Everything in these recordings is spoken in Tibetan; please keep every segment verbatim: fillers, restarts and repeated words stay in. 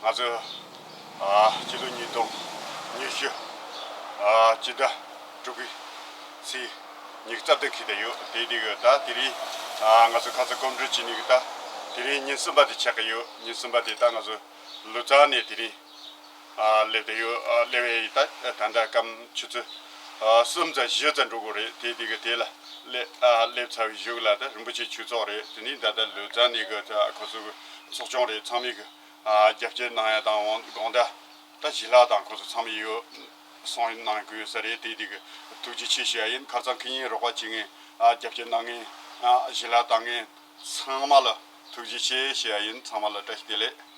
ང་ཚོ་ཨ་སྤྱི་ལོ་ཉིས་སྟོང་ཉི་ཤུ་ཨ་སྤྱི་ཟླ་དྲུག་པའི་ཚེས་ཉི་ཤུ་རྩ་བདུན་འཁེལ་བསྡད་ཡོད། དེ་དེ་གི་ད་དེ་རིང་ཨ་ང་ཚོ་ཁ་སང་གོམ་བགྲོད་བྱས་ནས་གི་ད་དེ་རིང་ཉིན་གསུམ་པ་དེ་ཆགས་ཀྱི་ཡོད། ཉིན་གསུམ་པ་དེ་ད་ང་ཚོ་ལུ་ཙཱན་ནས་དེ་རིང་ཨ་སླེབས་བསྡད་ཡོད། ཨ་སླེབས་ཡས་ད་ད་ལྟ་སྐམ་ཆུ་ཚོད་ཨ་གསུམ་ཙམ་བཞི་ཙམ་འགྲོ་གི་རེད། དེ་དེ་གི་དེ་ལ་སླེབས་ཨ་སླེབས་ཚར་བའི་གཞུག་ལ་ད་རིན་པོ་ཆེ་ཆོས་ཚོགས་རེད། དེ་ནས་ད་ལྟ་ལུ་ཙཱན་ནས་གི་ད་ཁོ་ཚོ་གི་ཚོགས་ཆུང་རེད། ཚང་མས་གི་ཨ་རྒྱབ་སྐྱོར་གནང་ཡ་དང་དགོངས་དག་ད་ཞི་ལྷག་དང་ཁོ་ཚོ་ཚང་མས་ཡོད་གསུང་གནང་དགོས་ས་རེད། དེ་དེ་གི་ཐུགས་རྗེ་ཆེ་ཞུ་ཡ་ཡིན། ཁ་སང་ཁེ་ཉིན་རོགས་པ་བྱེད་མཁན་ཨ་རྒྱབ་སྐྱོར་གནང་མཁན་ཨ་ཞི་ལྷག་བཏང་མཁན་ཚང་མ་ལ་ཐུགས་རྗེ་ཆེ་ཞུ་ཡ་ཡིན། ཚང་མ་ལ་བཀྲ་ཤིས་བདེ་ལེགས།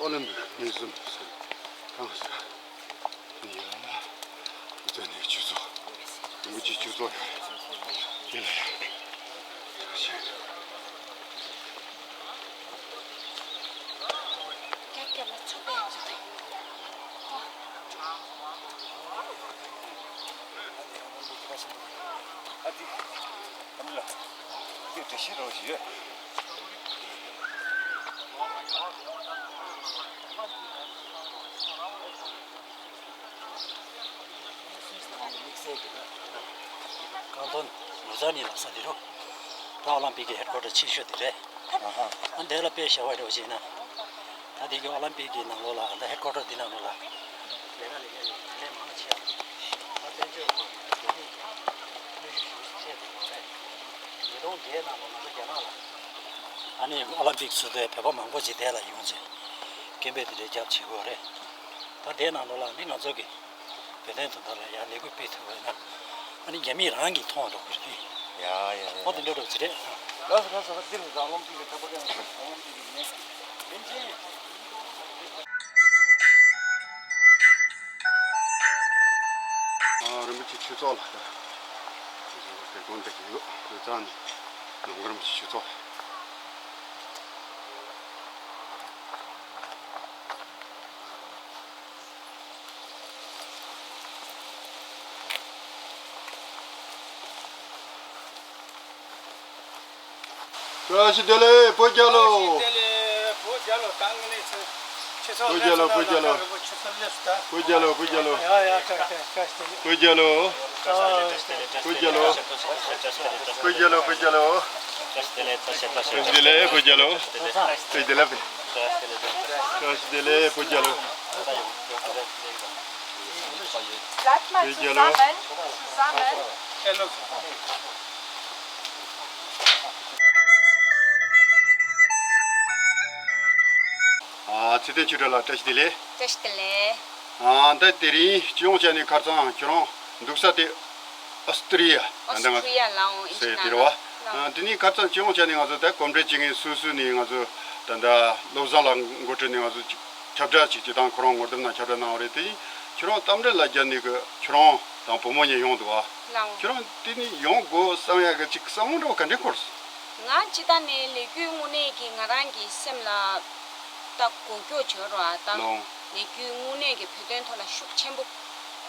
ཨོ་ལིམ་པིག་མིའུ་ཛི་ཡམ་ཟེར་གང་ཟེར། ཡ། འདི་ནས་ཆུ་ཚོད་དགུ་གི་ཆུ་ཚོད་ཡོད་རེད། དེ་ལ་ཡང་། དམིགས་བསལ་གྱི་ད་ཁང་ཐོན་ལུ་ཙཱན་ནི་ལ་ས་དེ་རུ་ད་ཨོ་ལིམ་པིག་གི་ཧེཌ་ཀོ་ཊར་ཆེ་ཤོས་དེ་རེད། ཨ་འདི་ལ་དཔེ་བཞག་པ་རེད་བ་ཞེ་ན། ད་དེ་གི་ཨོ་ལིམ་པིག་གི་ནང་ལོགས་ལ་ད་ཧེཌ་ཀོ་ཊར་འདི་ནང་ལོགས་ལ་ལས་ཀ་ལས་མཁན་དེ་ལས་མང་ཆེ་བ་ད་དཔལ་འབྱོར་དང་རྒྱ་མིའི་དངོས་གཞི་ཞུ་ཆེད་དུ་རེད། ཉིས་སྟོང་བརྒྱད་ནང་ལོགས་ང་ཚོ་རྒྱ་ནག་ལ་ཨ་ནི་ཨོ་ལིམ་པིག་ཚུགས་དུས་བོད་པ་མང་པོ་ཅིག་དེ་ལ་ཡོང་ཚེ་སྐད་འབོད་དེ་འདྲའི་རྒྱབ་བྱེད་དགོས་རེད། ད་དེའི་ནང་ལོགས་ལ་ནི་ང་ཚོ་གི་བོད་དོན་དོན་དག་ལ་ཡང་ལས་འགུལ་སྤེལ་ཐུབ་པ་ཡིན་ན། ཨ་ནི་རྒྱ་མིས་རང་གིས་མཐོང་བ་འགྲོ་གི་རེད། ཡ་ཡ་ཡ། ཨོ་དེ་འདྲ་འགྲོ་ཅི་རེད། ལགས་སོ་ལགས་སོ། འདིར་ཟ་ལོང་ཏི་གི་ཐག་པ་ཀྱང་ཟ་ལོང་ཏི་གི་ཉེ་ལན་ཅན། ཨ་རིན་པོ་ཆེ་ཆོས་ཚོགས་ལ་ད་དགོངས་དག་ཡོད། ལུ་ཙཱན་ནང་རིན་པོ་ཆེ་ཆོས་ཚོགས། བཀྲ་ཤིས་བདེ་ལེགས་བོད་རྒྱལ་ལོ། བཀྲ་ཤིས་བདེ་ལེགས་བོད་རྒྱལ་ལོ། ད་དངོས་གནས་ཆུ་ཆུ་ཚོད་བོད་རྒྱལ་ལོ། བོད་རྒྱལ་ལོ། ཆུ་ཚོད་སླེབས་སོང་ད། བོད་རྒྱལ་ལོ། བོད་རྒྱལ་ལོ། ཡ་ཡ། བཀྲ་ཤིས་བདེ་ལེགས། བོད་རྒྱལ་ལོ། བོད་རྒྱལ་ལོ། བོད་རྒྱལ་ལོ། བོད་རྒྱལ་ལོ། བཀྲ་ཤིས་བདེ་ལེགས་བོད་རྒྱལ་ལོ། བཀྲ་ཤིས་བདེ་ལེགས། བཀྲ་ཤིས་བདེ་ལེགས། བཀྲ་ཤིས་བདེ་ལེགས་བོད་རྒྱལ་ལོ། Bleib mal zusammen, zusammen. ཨ། ཚེ་བརྟན་ཆོས་གྲགས་ལགས། བཀྲ་ཤིས་བདེ་ལེགས། བཀྲ་ཤིས་བདེ་ལེགས། ཨ། ད་དེ་རིང་སྤྱི་ཡོངས་བྱས་ནས་ཁ་སང་ཁྱོད་རང་འདུག་ས་དེ་ཨོ་སི་ཏྲི་ཡ། ཨོ་སི་ཏྲི་ཡ་ལའོ། ཨིན་ཇི་ནང་ལ། ཨ། དེ་ནས་ཁ་སང་སྤྱི་ཡོངས་བྱས་ནས་ང་ཚོ་ད་གོམས་འདྲིས་བྱེད་མཁན་སུ་སུ་ནས་ང་ཚོ་ད་ལྟ་བློ་བཟང་ལགས་འགོ་ཁྲིད་ནས་ང་ཚོ་ཁྱབ་བསྒྲགས་ཅིག་སྤྱི་བཏང་ཁོ་རང་ངོ་དེབ་ནང་ཁྱབ་བསྒྲགས་གནང་བ་རེད། དེ་ཡིན་ཁྱོད་རང་རྟ་མགྲིན་ལ་རྒྱབ་ནས་གི་ཁྱོད་རང་དང་བུ་མོ་གཉིས་ཡོང་འདུག་བ། ལའོ། ཁྱོད་རང་དེ་ནས་ཡོང་དགོས་བསམ་ཡག་གི་ཅིག་བསམ་བློ་འདྲ་བོ་ག་འདྲས་འཁོར་སོང་། ང་སྤྱི་བཏང་ནས་ལས་འགུལ་དངོས་གནས་ཀྱི་ང་རང་གི་སེམས་ལ་ད་མགོ་སྐྱོག་བྱོས་རོགས་ཨ། ད་ལོ། ལས་འགུལ་དངོས་གནས་ཀྱི་བོད་དོན་ཐོག་ལ་ཤུགས་ཆེན་པོ་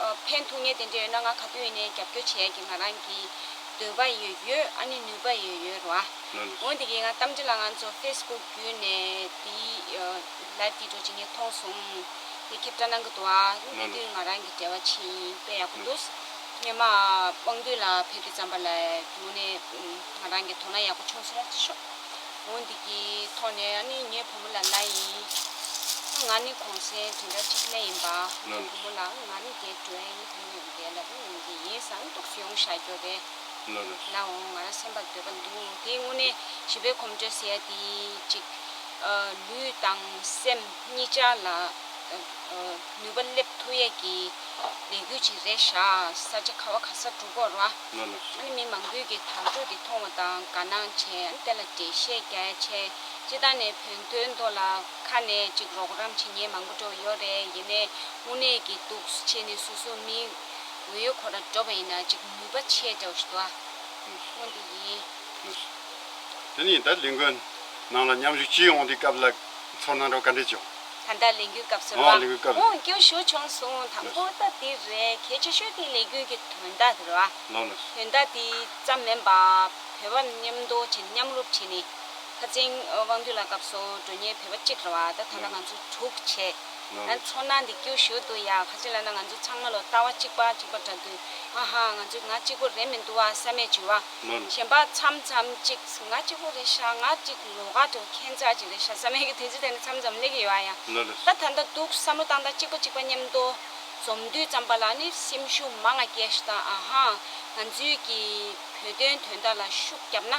ཨ་ཕན་ཐོགས་ངེས་དེ་འདྲ་ཡོད་ན། ང་ག་དུས་ཡིན་ནའི་རྒྱབ་སྐྱོར་བྱེད་ཡས་ཀྱི་ང་རང་གི་འདོད་པ་ཡོད་ཡོད། ཨ་ནི་ནུས་པ་ཡོད་ཡོད་རོགས་ཨ། ལོ་ལོ། འོན་ཏེ་གི་ང་གཏམ་འདྲི་ལ་ང་ཚོ་ཕེ་སི་བུག་བརྒྱུད་ནས་དེའི་ཨ་ལའེབ་བི་ཌི་ཡོ་ཅིག་ངས་མཐོང་སོང་། དེ་ཁྱབ་བསྒྲགས་གནང་གི་འདུག་ཨ། ལོ་དེ་ལོ། དུས་ང་རང་གི་འབྲེལ་བ་ཕྱིན་དཔེ་ཡག་པོ་འདུག་སྔོན་མ་དབང་འདུས་ལགས་ཕེབས་དུས་ཙམ་པ་ལ་དངོས་གནས་ང་རང་གི་དོ་སྣང་ཡག་པོ་བྱུང་སོང་ཤག་འོ་འདི་གི་ཐོག་ནས་ཨ་ནི་ངའི་བུ་མོ་ལ་ལབ་ཡིན། ང་ནི་གུང་སེང་དེ་འདྲ་གཅིག་ལས་ཡིན་པ། ལོ་ལོ། བུ་མོ་ལ་ང་ནི་རྒན་འགྲོ་ཡ་ཡིན། བུ་མོ་ཡོང་བསྡད་ལབ་ཡོང་གི་ཡིན་ཟེར། ཨ་ནི་ཏོག་ཙམ་ཡོང་བཞག་རྒྱུ་རེད། ལོ་ལོ། ལའོ། ང་རང་སེམས་པ་འདོད་པ་འདུག་དེ་དངོས་གནས་ཞི་བའི་གོམ་བགྲོད་ཟེར་ཡ་དེ་ཅིག་ཨ། ལུས་དང་སེམས་གཉིས་ཆ་ལ་ཨ་ཨ་ནུས་པ་སླེབས་ཐུབ་ཡས་ཀྱི་ལས་འགུལ་ཅིག་རེད་ཤག་ས་ཆ་ག་བ་ག་ས་འགྲོ་དགོས་རེད་བ། ལོ་ལོ། ཨ་ནི་མི་མང་པོས་ཀྱི་དར་ལྕོག་དེ་མཐོང་བ་དང་དགའ་སྣང་བྱས། ཨ་ནི་དེ་ལ་འགྲེལ་བཤད་རྒྱག་ཡ་བྱས། སྤྱི་བཏང་ནས་བོད་དོན་ཐོག་ལ་ཁ་ནས་ཅིག་རོགས་རམ་བྱེད་མཁན་མང་པོ་འདྲ་བོ་ཡོད་རེད། ཡིན་ནའི་དངོས་གནས་ཀྱི་འདུག་བྱས་ནས་སོ་སོ་མི་འོས་ཡོད་ཁོ་ར་འགྲོ་བ་ཡིན་ན་ཅིག་ནུས་པ་ཆེ་འདྲ་བོ་ཞིག་འདུག་ཨ། དངོས་དེ་ཡིན། དེ་ནས་ད་ལས་འགུལ་ནང་ལ་མཉམ་ཞུགས་བྱེད་ཡོང་དུས་སྐབས་ལ་ཚོར་སྣང་འདྲ་བོ་ག་འདྲས་བྱུང་། ད་ལྟ་ལས་འགུལ་སྐབས་སུ་རེད་བ། ཨོ། ལས་འགུལ་སྐབས། ཨོ། སྐྱིད་པོ་ཞེ་པོ་བྱུང་སོང་། དང་པོ་ད་འདི་རེད། གལ་ཆེ་ཤོས་དེ་ལས་འགུལ་གྱི་དོན་དག་དེ་རེད་བ། ལོ་ལོ། དོན་དག་དེ་ཙམ་མིན་པ། བོད་པ་མཉམ་དུ་བྱས་མཉམ་རུབ་བྱས་ནས་ཁ་སང་དབང་འདུས་ལགས་སྐབས་སུ་འགྲོ་མཁན་བོད་པ་གཅིག་རེད་བ། ད་ད་ལྟ་ང་ཚོ་དྲུག་བྱས། ལོ་ལོ། ཨ། ཚོར་སྣང་འདི་སྐྱིད་པོ་ཞེ་པོ་འདུག་ཡ། ག་ཅི་ལབ་ན་ང་ཚོ་ཚང་མ་ལོ་ལྟ་བ་གཅིག་པ་གཅིག་པ་འདྲ་འདུག་ཨ་ཧ། ང་ཚོ་ང་གཅིག་པོ་རེད་མི་འདུག་ཨ་བསམ་ཡས་བྱུང་བ། ལོ་ལོ། གཞན་པ་མཚམས་མཚམས་གཅིག་ང་གཅིག་པོ་རེད་ཤག་ང་གཅིག་ལོགས་ཀ་འདྲ་བོ་ཁྱད་མཚར་ཅིག་རེད་ཤག་བསམ་ཡས་ཀྱི་དུས་ཚོད་དེ་ནི་མཚམས་མཚམས་སླེབས་ཀྱི་ཡོད་ཨ་ཡ། ལོ་ལོ། ད་ད་ལྟ་འདུག་བསམ་བློ་བཏང་སྟངས་གཅིག་པ་གཅིག་པ་མཉམ་དུ་འཛོམས་དུས་ཙམ་པ་ལ་ནི་སེམས་ཤུགས་མང་ང་སྐྱེས་ཤག་ད་ཨ་ཧ། ང་ཚོའི་གི་བོད་དོན་དོན་དག་ལ་ཤུགས་བརྒྱབ་ན་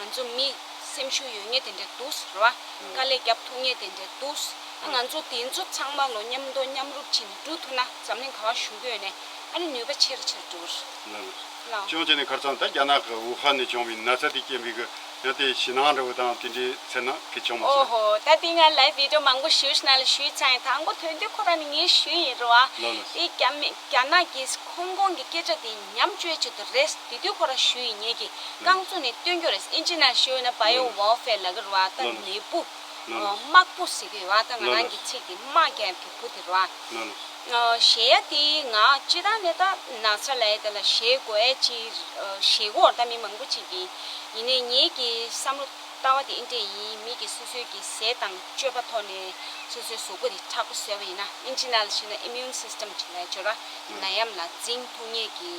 ང་ཚོ་མི་སེམས་ཤུགས་ཡོད་མཁན་དེ་འདྲ་འདུག་ཟེར་བ། དཀའ་ལས་རྒྱབ་ཐུབ་མཁན་དེ་འདྲ་འདུག་ཨ། ང་ཚོ་དེ་ཚོ་ཚང་མ་ལོ་མཉམ་དུ་མཉམ་རུབ་བྱས་ནས་འགྲོ་ཐུབ་ན་འཛམ་གླིང་ག་བ་བཞུགས་ཀྱི་ཡོད་ནས་ཨ་ནི་ནུས་པ་ཆེ་རུ་ཆེ་རུ་འགྲོ་གི་རེད། ལགས། ལགས། ཅུང་ཅིག་ནས་ཁར་ཚང་ད་རྒྱ་ནག་གི་ཝུ་ཧན་ནས་བྱུང་བའི་ན་ཚ་དེ་རྐྱེན་པས་གི་ཡང་དེ་ཞེད་སྣང་འདྲ་བོ་དང་དེ་འདྲའི་འཚེར་སྣང་གི་བྱུང་མ་སོང་། ཨོ་ཧོ། ད་དེ་ང་ལའིབ་བི་ཌི་ཡོ་མང་པོ་ཞུས་ཤག་ནང་ལ་ཞུས་ཚར་ཡིན། དང་པོ་དོན་དུ་ཁོ་རང་ནི་ངས་ཞུས་ཡིན་རེད་བ། ལགས་ལགས། དེ་རྒྱ་མི་རྒྱ་ནག་གིས་ཧོང་ཀོང་གི་སྐད་ཆ་དེ་ཉམས་བཅོས་བྱེད་དུ་རེད། དེ་དུས་ཁོ་རང་ཞུས་ཡིན། ངེད་ཀྱིས་རྐང་བཙུགས་ནས་སྟོན་རྒྱུ་རེད། ཨིན་ཇི་ནང་ཞུས་ཡོད་ན་བྷའི་ཡོ་ཝར་ཕེར་ལབ་ཀྱི་རེད་བ། ད་ལགས་ལགས། ནད་འབུ། ལགས་ལགས། དམག་འབུ་ཟེར་གྱི་ཡོད་བ། ད་ང་རང་གི་ཚིག་དེ་དམག་རྒྱག་གི་འབུ་དེ་རེད་བ། ལགས་ལགས། ཨ། ཞེད་ཡ་དེ་ང་སྤྱིར་བཏང་ནས་ད་ན་ཚ་ལབ་ཡ་དེ་ལ་ཞེད་དགོས་ཡ་ཅིག་ཨ། ཞེད་དགོས་ད་མི་མང་པོ་ཅིག་གིས། ཡིན་ནའི་ངེད་ཀྱི་བསམ་བློ་ལྟ་བ་དེ་འདི་འདྲས་ཡིན། མི་གིས་སོ་སོའི་གི་ཟས་དང་སྤྱོད་པ་ཐོག་ནས་སོ་སོའི་གཟུགས་པོ་དེ་མཁྲེགས་པོ་བཟོས་པ་ཡིན་ན། ཨིན་ཇི་ནང་ལ་བྱས་ན་ཨི་མིའུན་སིས་ཊམ་ཅིག་ལབ་ཡ་ཅིག་ཡོད་ར། ལགས། ནད་ཡམས་ལ་འཛིང་ཐུབ་མཁན་གྱི་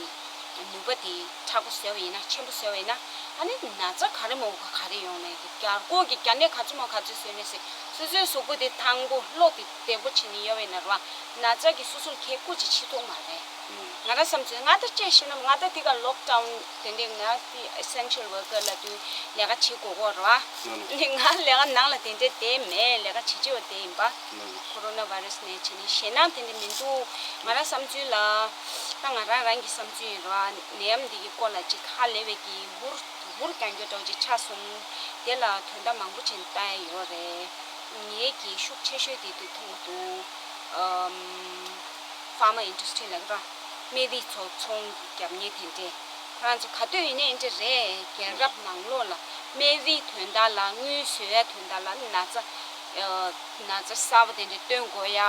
ནུས་པ་དེ་མཁྲེགས་པོ་བཟོས་པ་ཡིན་ན། ཆེན་པོ་བཟོས་པ་ཡིན་ན། ཨ་ནི་ན་ཚ་ག་རེ་མང་པོ་ག་རེ་ཡོང་ནས་ཀྱི་རྒྱ་སྒོར་གྱི་རྒྱ་ནད་ག་ཚོད་མང་ག་ཚོད་བཟོས་ནས་ཟེར། སོ་སོའི་གཟུགས་པོ་དེ་ཐང་པོ་བློ་དེ་བདེ་པོ་བྱས་ནས་ཡོད་པ་ཡིན་ན་ར། ན་ཚ་གིས་སོ་སོར་ཁྱད་སྐུད་ཅིག་བྱེད་ཐུབ་མ་རེད། ང་རང་བསམ་ཚུལ་ང་ད་བཅས་ཤེས་ན་ང་ད་དེ་ག་ལོག་ཌའུན་དེ་འདྲའི་ང་དེ་ཨེ་སེན་ཤལ་ཝར་ཀར་ལབ་དུས་ལས་ཀ་བྱེད་དགོས་ཀྱི་ཡོད་རེད་བ། ང་ལས་ཀ་ནང་ལ་དེ་འདྲའི་བསྡད་མེད། ལས་ཀ་བྱེད་བྱེད་པ་བསྡད་ཡིན་པ། ཁོ་རོ་ན་བྷའི་རེ་སི་ནད་བྱས་ནས་ཞེད་སྣང་དེ་འདྲ་མི་འདུག་ང་རང་བསམ་ཚུལ་ལ་ད་ང་རང་རང་གི་བསམ་ཚུལ་ཡིན་རེད་བ། ནད་ཡམས་འདི་གི་སྐོར་ལ་ཅིག་ཧ་ལས་པའི་གི་འུར་འུར་རྒྱག་རྒྱུ་འདྲ་བོ་ཅིག་ཆགས་སོང་། དེ་ལ་དོན་དག་མང་པོ་ཅིག་ལྟ་ཡ་ཡོད་རེད། ངེད་ཀྱི་ཤུགས་ཆེ་ཤོས་དེ་དུས་ཐུང་དུ། ཨམ། ཕ་མ་ཨིན་ཌ་སི་ཊི་རི་ལབ་ཀྱི་ར། སྨན་རིགས་ཚོ་ཚོང་རྒྱག་མཁན་དེ་འདྲས། ཁོ་རང་ཚོ་ག་དུས་ཡིན་ནའི་འདི་འདྲ་རེད། རྒྱལ་རབས་ནང་ལོགས་ལ་སྨན་རིགས་དོན་དག་ལ། དངུལ་བཟོ་ཡ་དོན་དག་ལ། ན་ཚ། ཨ། ན་ཚ་གསར་པ་དེ་འདྲ་སྟོན་དགོས་ཡ།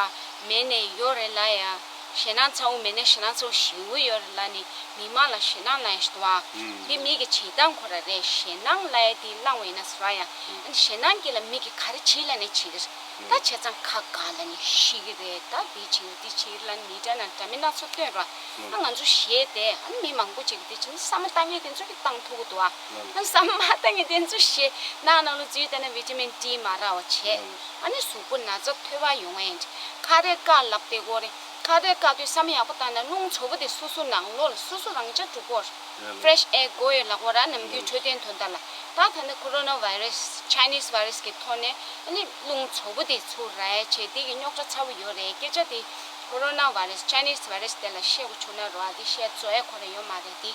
མེད་ནའི་ཡོད་རེད་ལབ་ཡ། ཞེད་སྣང་ཚ་པོ་མེད་ནའི་ཞེད་སྣང་ཚ་པོ་ཞེ་པོ་ཡོད་རེད་ལབ་ནས་མི་མང་ལ་ཞེད་སྣང་ལངས་ཡ་ཞིག་འདུག་ཨ། འདི་མི་གི་བྱེད་སྟངས་ཁོ་རང་རེད། ཞེད་སྣང་ལབ་ཡ་དེ་བླངས་པ་ཡིན་ན་ཟེར་བ་ཡ། ཞེད་སྣང་གི་ལ་མི་གི་ག་རེ་བྱེད་ལབ་ནས་བྱེད་གི་རེད། ད་བྱས་ཙང་ཁ་དགའ་ལབ་ནས་ཤི་གི་རེད། ད་འདི་བྱེད་འདི་བྱེད་ལབ་ནས་མི་འདྲ་ན་འདྲ་མིན་སྣ་ཚོགས་སྟོན་ར། ཨ། ང་ཚོ་ཞེད་དེ། ཨ་ནི་མི་མང་པོ་ཅིག་གིས་དེ་བྱས་ན་བསམ་བློ་བཏང་མཁན་དེ་ཚོ་གིས་བཏང་ཐུབ་ཀྱི་འདུག་ཨ། ཨ། བསམ་བློ་མ་བཏང་མཁན་དེ་ཚོ་ཞེད་སྣང་ནང་ལོགས་འཛུལ་བསྡད་ན་ཝི་ཊ་མིན་ཌི་མ་རག་པ་བྱས། ཨ་ནི་གཟུགས་པོ་ན་ཚ་ཐོལ་པ་ཡོང་ཡ་ཡིན། ཁ་རས་བཀག་ལབ་བསྡད་དགོས་རེད། ཁ་སྡོད་བཀག་སྡོད་བསམ་ཡག་པོ་བཏང་ན་རླུང་བཙོག་པོ་དེ་སོ་སོ་ནང་ལོགས་ལ་སོ་སོ་རང་ཆ་གྲུབ་པོ། ཡ་ལ། Fresh air དགོས་ཡོད་ལབ་དགོས་ར། ནམ་རྒྱུན་འཕྲོད་བསྟེན་དོན་དག་ལ། ད་ད་ནི་Corona virus Chinese virus གི་ཐོག་ནས་ཨ་ནི་རླུང་བཙོག་པོ་དེ་ཚུར་ར་ཡ་བྱས་དེ་གི་རྙོག་དྲ་ཚ་པོ་ཡོད་རེད། སྐད་ཆ་དེ་Corona virus Chinese virus དེ་ལ་བཤད་དགོས་བྱུང་ན་རོ། ཨ་དེ་བཤད་བཟོ་ཡ་ཁོ་ར་ཡོད་མ་རེད། དེ་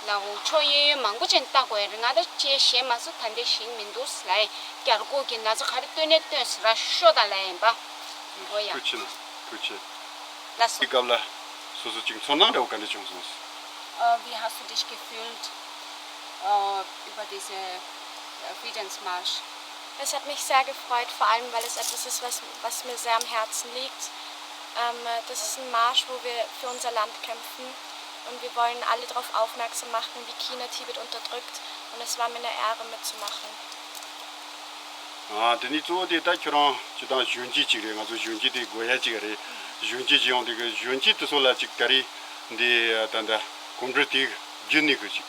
ལ་འོང་ཕྱོགས་གཡས་གཡོན་མང་པོ་ཅན་ལྟ་དགོས་ཡ་རེད། ང་ད་ཅེས་ཞེས་མ་སུ་ད་འདི་ཞིག་མི་འདུག་ལ་ཡ། རྒྱལ་སྒོ་གི་ན་ཚ་ག་རེ་སྟོན་ནས་སྟོན་ཟེར་ར་ཤོ་ད་ལ་ཡ་ཡིན་པ། འོ་ཡ། ཐུགས་ཆེ་ན། ཐུགས་ཆེ། ལགས་སོ། དེ་སྐབས་ལ་སོ་སོ་ཅིག་ཚོར་སྣང་འདྲ་བོ་ག་འདྲ་བྱུང་སོང་། Äh, wie hast du dich gefühlt, äh, über diese, äh, Friedensmarsch? Es hat mich sehr gefreut, vor allem weil es etwas ist, was, was mir sehr am Herzen liegt. Ähm, das ist ein Marsch, wo wir für unser Land kämpfen, und wir wollen alle darauf aufmerksam machen, wie China Tibet unterdrückt, und es war mir eine Ehre mitzumachen. ཨ། དེ་ནི་གཙོ་བོ་དེ་ད་ཁྱོད་རང་སྤྱིར་བཏང་གཞོན་སྐྱེས་ཅིག་རེད། ང་ཚོ་གཞོན་སྐྱེས་དེ་དགོས་ཡ་ཅིག་རེད། གཞོན་སྐྱེས་ཅིག་ཡོང་དུས་གཞོན་སྐྱེས་དེ་ཚོ་ལ་ཅིག་ག་རེ་འདི་ད་ལྟ་གོམ་བགྲོད་དེ་བརྒྱུད་ནས་གི་ཅིག་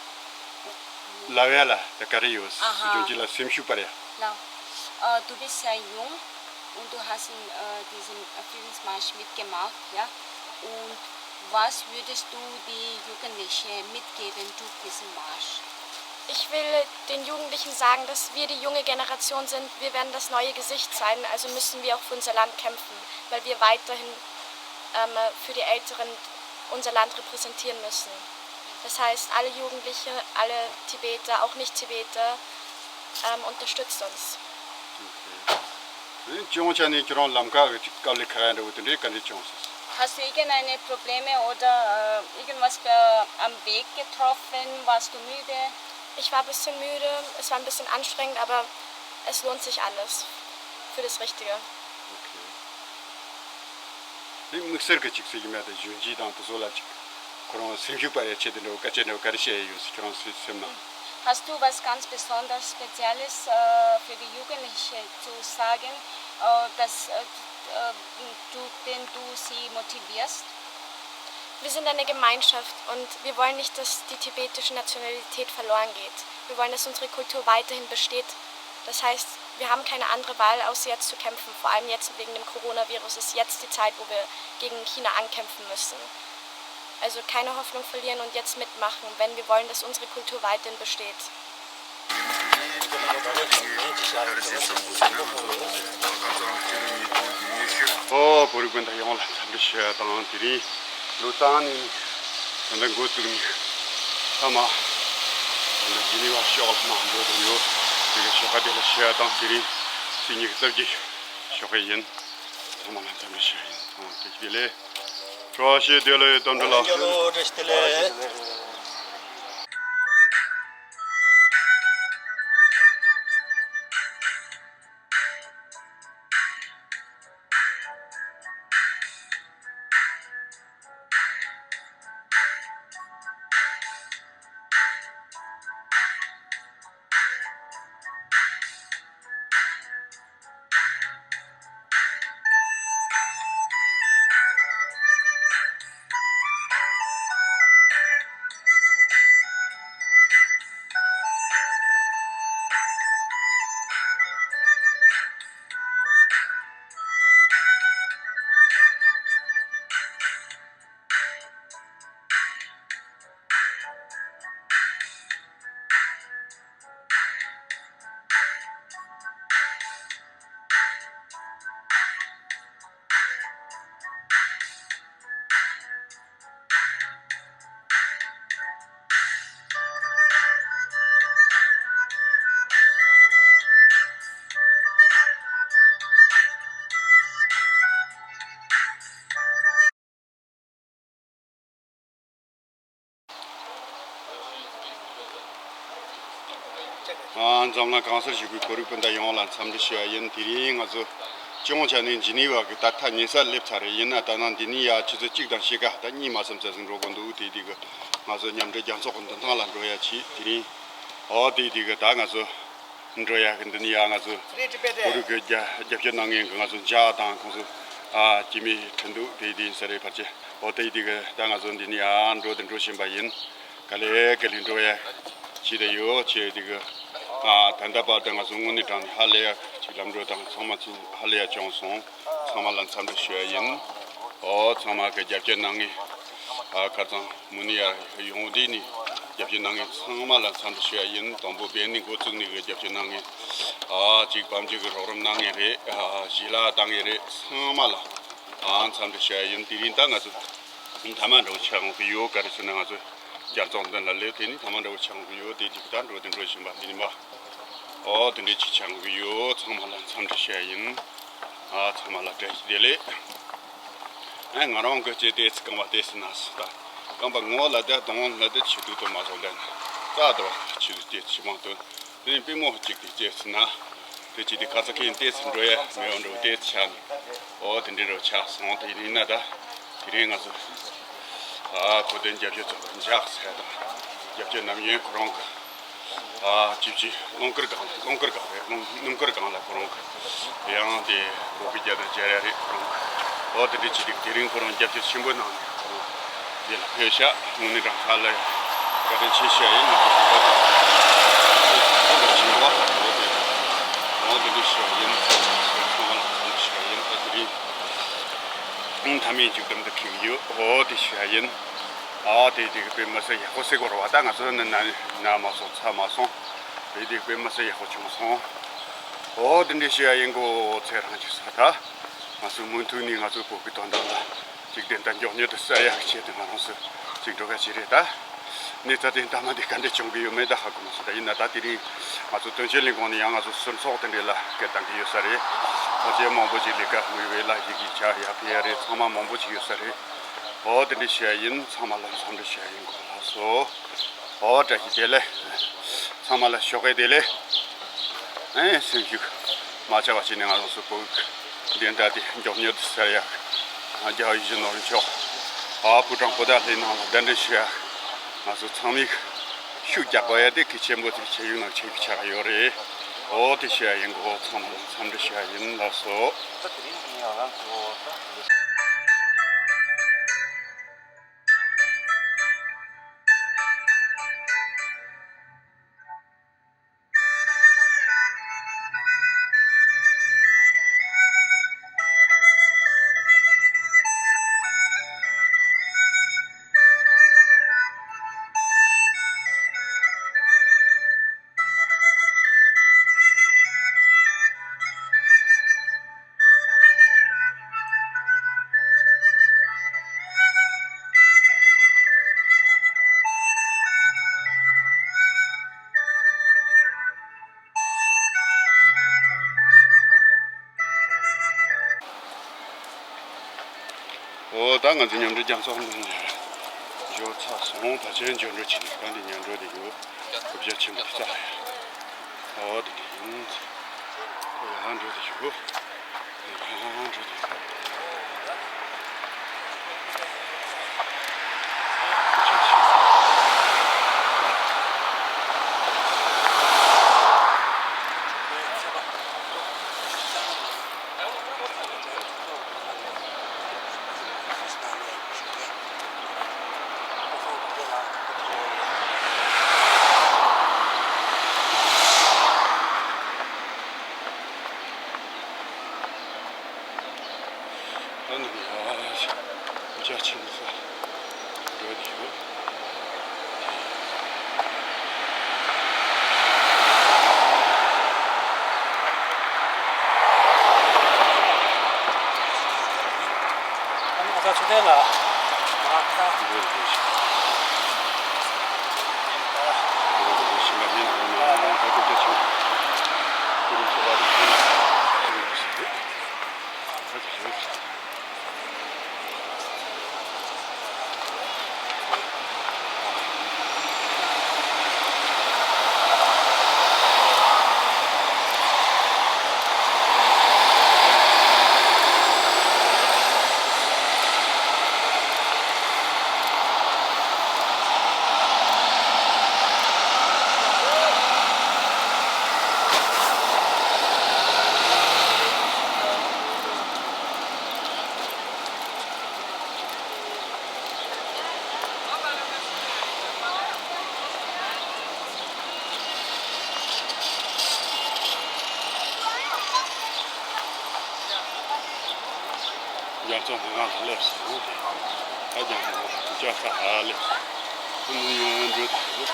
ལབ་ཡ་ལ་ད་ག་རེ་ཡོད། ཨ་ཧ། གཞོན་སྐྱེས་ལ་སེམས་ཤུགས་སྤར་ཡ། Genau. Äh, du bist sehr jung und du hast in, äh, diesem Friedensmarsch mitgemacht, ja? Und was würdest du die Jugendlichen mitgeben durch diesen Marsch? Ich will den Jugendlichen sagen, dass wir die junge Generation sind. Wir werden das neue Gesicht sein, also müssen wir auch für unser Land kämpfen, weil wir weiterhin, ähm, für die Älteren unser Land repräsentieren müssen. Das heißt, alle Jugendliche, alle Tibeter, auch Nicht-Tibeter, ähm, unterstützt uns. Okay. སྤྱི་ཡོངས་ཆ་ནས་ཁྱོད་རང་ལམ་ཁ་གི་ཅིག་དཀའ་ལས་ཁག་ཡ་འདྲ་བོ་དེ་འདྲའི་ག་འདྲ་བྱུང་སོང་། Hast du irgendeine Probleme oder, äh, irgendwas, äh, am Weg getroffen? Warst du müde? Ich war ein bisschen müde, es war ein bisschen anstrengend, aber es lohnt sich alles für das Richtige. Okay. དེ་དམིགས་བསལ་གྱི་ཅིག་ཟེར་གྱི་མེད་དེ། གཞོན་སྐྱེས་དང་དེ་ཚོ་ལ་ཅིག་ཁོ་རང་སེམས་ཤུགས་སྤར་ཡ་ཆེད་དུ་འདྲ་བོ་སྐད་ཆ་འདྲ་བོ་ག་རེ་བཤད་ཡ་ཡོད་ཟེར་ཁྱོད་རང་སེམས་སེམས་ནང་། Hast du was ganz Besonderes, Spezielles, äh, für die Jugendliche zu sagen, äh, dass, äh, äh, du, den du sie motivierst? Wir sind eine Gemeinschaft und wir wollen nicht, dass die tibetische Nationalität verloren geht. Wir wollen, dass unsere Kultur weiterhin besteht. Das heißt, wir haben keine andere Wahl, außer jetzt zu kämpfen. Vor allem jetzt wegen dem Coronavirus ist jetzt die Zeit, wo wir gegen China ankämpfen müssen. Also keine Hoffnung verlieren und jetzt mitmachen, wenn wir wollen, dass unsere Kultur weiterhin besteht. ཨོ། བོད་རིགས་སྤུན་ཟླ་ཡོངས་ལ་འཚམས་འདྲི་ཞུ་ཡ་དང་། དེ་རིང་ལོ་ཙཱ་ནས་ད་ལྟ་འགོ་བཙུགས་ནས་ཐ་མ་ད་ལྟ་ཇི་ནི་ཝ་ཤོག་ལ་མར་འགྲོ་བསྡད་ཡོད། དེ་གི་ཞོགས་ཁ་དེ་ལ་ཞུ་ཡ་དང་། དེ་རིང་ཚེས་ཉི་ཤུ་རྩ་བརྒྱད་ཞོགས་ཁ་ཡིན། ཚང་མ་ལ་འཚམས་འདྲི་ཞུ་ཡ་ཡིན། ཨོ། བཀྲ་ཤིས་བདེ་ལེགས། བཀྲ་ཤིས་བདེ་ལེགས། རྟ་མགྲིན་ལགས། བཀྲ་ཤིས་བདེ་ལེགས། ཨ། འཛམ་གླིང་གང་སར་བཞུགས་པའི་བོད་རིགས་སྤུན་ཟླ་ཡོངས་ལ་འཚམས་འདྲི་ཞུ་བ་ཡིན། དེ་རིང་ང་ཚོ་སྤྱི་ཡོངས་ཆ་ནས་ཇི་ནི་ཝ་གི་ད་ལྟ་ཉེ་སར་སླེབས་ཚར་རེད། ཡིན་ན་ད་ནང་འདི་ནས་ཡར་ཆུ་ཚོད་གཅིག་དང་ཕྱེད་ཀ་ད་གཉིས་མ་ཟིན་ཙམ་ཞིག་འགྲོ་དགོས་འདུག་དེ་དུས་ཀྱི་ང་ཚོ་མཉམ་འབྲེལ་རྒྱལ་ཚོགས་ཀྱི་མདུན་ཐང་ལ་འགྲོ་ཡ་བྱས། དེ་རིང་ཨོ་དེ་དུས་ཀྱི་ད་ང་ཚོ་འགྲོ་ཡ་གི་འདི་ནས་ཡར་ང་ཚོ་བོད་རིགས་ཀྱི་རྒྱ་རྒྱབ་སྐྱོར་གནང་མཁན་གྱི་ང་ཚོ་མཇལ་དང་ཁོང་ཚོ་ཨ་སྐྱེལ་མའི་ཁྲིན་ཏུའུ་དེ་དེ་ཡིན་ས་རེད། ཕལ་ཆེར་ཨོ་དེ་དུས་ཀྱི་ད་ང་ཚོ་འདི་ནས་ཡར་འགྲོ་དེ་འགྲོ་བཞིན་པ་ཡིན། ག་ལེ་ག་ལེ་འགྲོ་ཡ་བྱས་ཏེ་ཡོད། བྱས་དེ་གི་ཨ་ད་ལྟ་བར་དུ་ང་ཚོ་དངོས་གནས་དྲང་ནས་ཧ་ལས་ཡ་ཅིག་ལམ་འགྲོ་དང་ཚང་མ་ཚུར་ཧ་ལས་ཡ་བྱུང་སོང་། ཚང་མ་ལ་འཚམས་འདྲི་ཞུ་ཡ་ཡིན། ཨོ་ཚང་མ་གི་རྒྱབ་སྐྱོར་གནང་ངེས། ཨ་ཁ་རྩང་མུ་ནི་ཡར་ཡོང་དུས་ནས་རྒྱབ་སྐྱོར་གནང་ངེས་ཚང་མ་ལ་འཚམས་འདྲི་ཞུ་ཡ་ཡིན། དང་པོ་བེ་ནི་འགོ་བཙུགས་ནས་གི་རྒྱབ་སྐྱོར་གནང་ངེས། ཨ་གཅིག་བམ་གཅིག་གི་རོགས་རམ་གནང་ངེས་རེད། ཨ་ཞི་ལ་བཏང་ངེས་རེད། ཚང་མ་ལ་ཨ་འཚམས་འདྲི་ཞུ་ཡ་ཡིན། དེ་རིང་ད་ང་ཚོ་མཐའ་མ་འགྲོ་ཆ་འོང་གི་ཡོད། ག་རེ་ཟེར་ན་ང་ཚོ་རྒྱལ་ཚོགས་མདུན་ལ་སླེབས་དེ་ནི་མཐའ་མ་འགྲོ་ཆ་འོང་གི་ཡོད། དེ་དེ་གི་ད་འགྲོ་དེ་འགྲོ་བཞིན་པ་དེ་ནི་མ་ཨོ་དེ་འདྲའི་ཆེ་ཆ་འོང་གི་ཡོད། ཚང་མ་ལ་འཚམས་འདྲི་ཞུ་ཡ་ཡིན། ཨ་ཚང་མ་ལ་བཀྲ་ཤིས་བདེ་ལེགས། ཨ་ང་རང་གི་ལྕེ་ཏོག་ཙམ་སྐམ་པ་ཏོག་ཙམ་ན་སོང་ད། སྐམ་པ་ངོ་ལ་བསྡད་གདོང་ལ་བསྡད་ཆུ་ཐིགས་ཏོག་མ་བཟོ་ལེན། རྩ་དོ་ཆུ་ཐིགས་ཏོག་ཙམ་མང་དོན། དེ་ནས་པུས་མོ་གཅིག་དེ་ལྕེ་ཙམ་ན། དེ་ཅི་དེ་ཁ་ཚ་ཁེན་ཏོག་ཙམ་འགྲོ་ཡ་མེད་པ་འགྲོ་ཏོག་ཙམ་ཆགས་ནས། ཨོ་དེ་འདྲའི་རོ་ཆགས་སོང་། དེ་ཡིན་ན་ད་དེ་རིང་ང་ཚོ་ཨ་བོད་དོན་རྒྱབ་སྐྱོར་ཚོགས་པ་འཇགས་ཚད་དང་རྒྱབ་སྐྱོར་ནམ་ཡིན་ཁོ་རང་གི་ཨ་ཅིབ་ཅིབ་རླངས་འཁོར་སྒང་ལ་རླངས་འཁོར་སྒང་རེད། རླངས་སྣུམ་འཁོར་སྒང་ལ་ཁོ་རང་གི་ཡང་དེ་བོད་ཀྱི་རྒྱལ་དར་སྦྱར་ཡ་རེད་ཁོ་རང་གི། ཨོ་དེ་འདྲའི་ཅི་སྟེ་དེ་རིང་ཁོ་རང་རྒྱབ་སྐྱོར་ཆེན་པོ་གནང་ནས་ཁོ་རང་འདི་ལ་ཕེབས་ཤག་དངོས་གནས་དྲང་ཁ་ལ་བཀའ་དྲིན་ཆེ་ཞུ་ཡ་ཡིན། ང་ཚོ་ཞུ་བ་དང་ཨོ་དེ་ཆེན་པོ་ཨོ་དེ་ཨོ་དེ་འདྲ་ཞུ་ཡ་ཡིན། ཚང་མ་ལ་ཞུ་ཡ་ཡིན། ད་དེ་རིང་མཐའ་མའི་མཇུག་སྡོམ་དུ་ཁེལ་གི་ཡོད། ཨོ་དེ་ཞུ་ཡ་ཡིན། ཨ་དེ་དེ་གི་དཔེ་མི་སྲིད་ཡག་པོ་ཟེར་དགོས་རེད་བ། ད་ང་ཚོ་ནི་ན་ན་མ་སོང་ཚ་མ་སོང་། དེ་དེ་དཔེ་མི་སྲིད་ཡག་པོ་བྱུང་སོང་། ཨོ་དེ་འདྲ་ཞུ་ཡ་ཡིན་གོ། ཚེ་རང་གི་ས་ད་ང་ཚོ་མུ་མཐུད་ནས་ང་ཚོ་བོད་ཀྱི་དོན་དག་ལ་ཅིག་བདེན་མཐའ་མགྱོགས་མྱུར་དུ་གསལ་ཡག་གི་ཆེད་དུ་ང་རང་ཚོ་ཅིག་འགྲོ་ག་བྱེད་རེད་ད། གནས་ཚུལ་དེ་མཐའ་མ་དེ་ག་འདྲ་བྱུང་གི་ཡོད་མེད་ད་ཧ་གོ་མ་སོང་། ད་ཡིན་ན་ད་དེ་རིང་ང་ཚོ་དོན་གཅོད་ལས་ཁུངས་ནས་ཡང་ང་ཚོ་ཟུར་ཚོགས་དེ་འདྲ་ལ་སྐད་བཏང་གི་ཡོད་ས་རེད། ཕལ་ཆེར་མང་པོ་ཅིག་ལས་ཀ་དངུལ་བའི་ལ་ཞིག་གིས་ཆ་ཡག་ཕེ་ཡ་རེད། ཚང་མ་མང་པོ་ཅིག་ཡོད་ས་རེད། ཨོ་དེ་འདྲ་བཤད་ཡ་ཡིན། ཚང་མ་ལ་འཚམས་འདྲི་བཤད་ཡ་ཡིན་གོ། ལགས་སོ། ཨོ་བཀྲ་ཤིས་བདེ་ལེགས། ཚང་མ་ལ་ཞོགས་ཀས་བདེ་ལེགས། ཨེ་སེམས་ཤུགས་མ་ཆག་པ་བྱས་ནས་ང་རང་ཚོ་བོད་བདེན་མཐའ་དེ་མགྱོགས་མྱུར་དུ་གསལ་ཡ། རྒྱལ་བ་ཡིད་བཞིན་ནོར་བུ་མཆོག་ཨ་ཕོ་བྲང་པོ་ཏ་ལའི་ནང་ལ་གདན་འདྲེན་ཞུ་ཡ། ང་ཚོ་ཚང་མས་ཤུགས་རྒྱག་དགོས་ཡ་དེ་གལ་ཆེན་པོ་དེ་ཆེ་ཡུལ་ནང་ཆེ་གི་ཆགས་ཡོད་རེད། ཨོ་དེ་བཤད་ཡ་ཡིན་གོ། ཚང་མ་ལ་འཚམས་འདྲི་བཤད་ཡ་ཡིན། ལགས་སོ། ཨོ་ད་ང་ཚོ་མཉམ་འབྲེལ་རྒྱལ་ཚོགས་ནང་ལ་འབྱོར་ཚར་སོང་། ཕལ་ཆེར་འབྱོར་འགྲོ་བྱེད་ནས་གང་དེ་མཉམ་འགྲོ་དེ་ཡོད། གོ་བརྡ་ཆེན་པོ་རྩ་ལ་ཡ། ཨོ་དེ་འདྲ་ཡིན། ཨོ་ཡང་འགྲོ་དེ་ཡོད། ཡང་འགྲོ་དེ་ཡོད། ཚོ་ང་ལ་སླེབས་སོང་། ད་ཀྱང་ང་ལ་ཐུགས་ཅག་ས་ཧ་ལས་ཁོ་མོ་ཡོང་འགྲོ་དང་།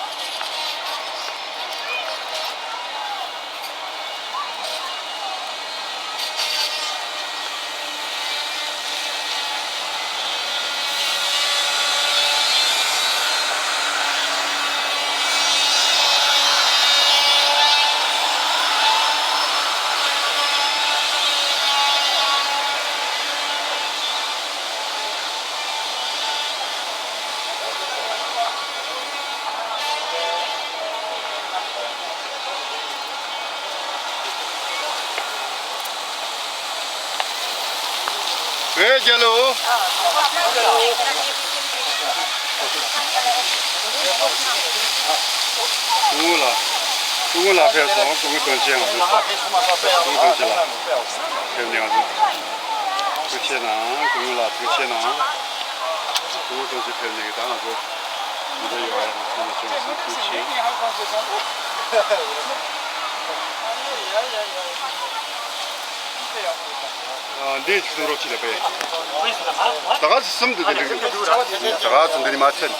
བོད་རྒྱལ་ལོ། སྐུ་ངོ་ལགས། སྐུ་ངོ་ལགས་ཕེབས་སོང་། སྐུ་ངོ་དོན་ཆེན་ང་ཚོ། སྐུ་ངོ་དོན་ཆེན་ལགས་ཕེབས་ནས་ང་ཚོ། ཐུགས་རྗེ་གནང་། སྐུ་ངོ་ལགས་ཐུགས་རྗེ་གནང་། སྐུ་ངོ་དོན་ཆེན་ཕེབས་ནས་ད་ང་ཚོ་འདི་འདྲ་ཡོད་ཡ་ཐུགས་རྗེ་ཆེ། འདི་གསུམ་རོགས་ཅི་ལ་པས། ད་ག་གསུམ་དུ་དེ་འགྲིག་ད་ག་གསུམ་འདི་ནི་མ་ཚད།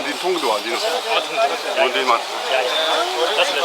འདི་མཐོང་གི་འདུག་བ། འདི་ནི་འོ་འདི་མ་ཚད།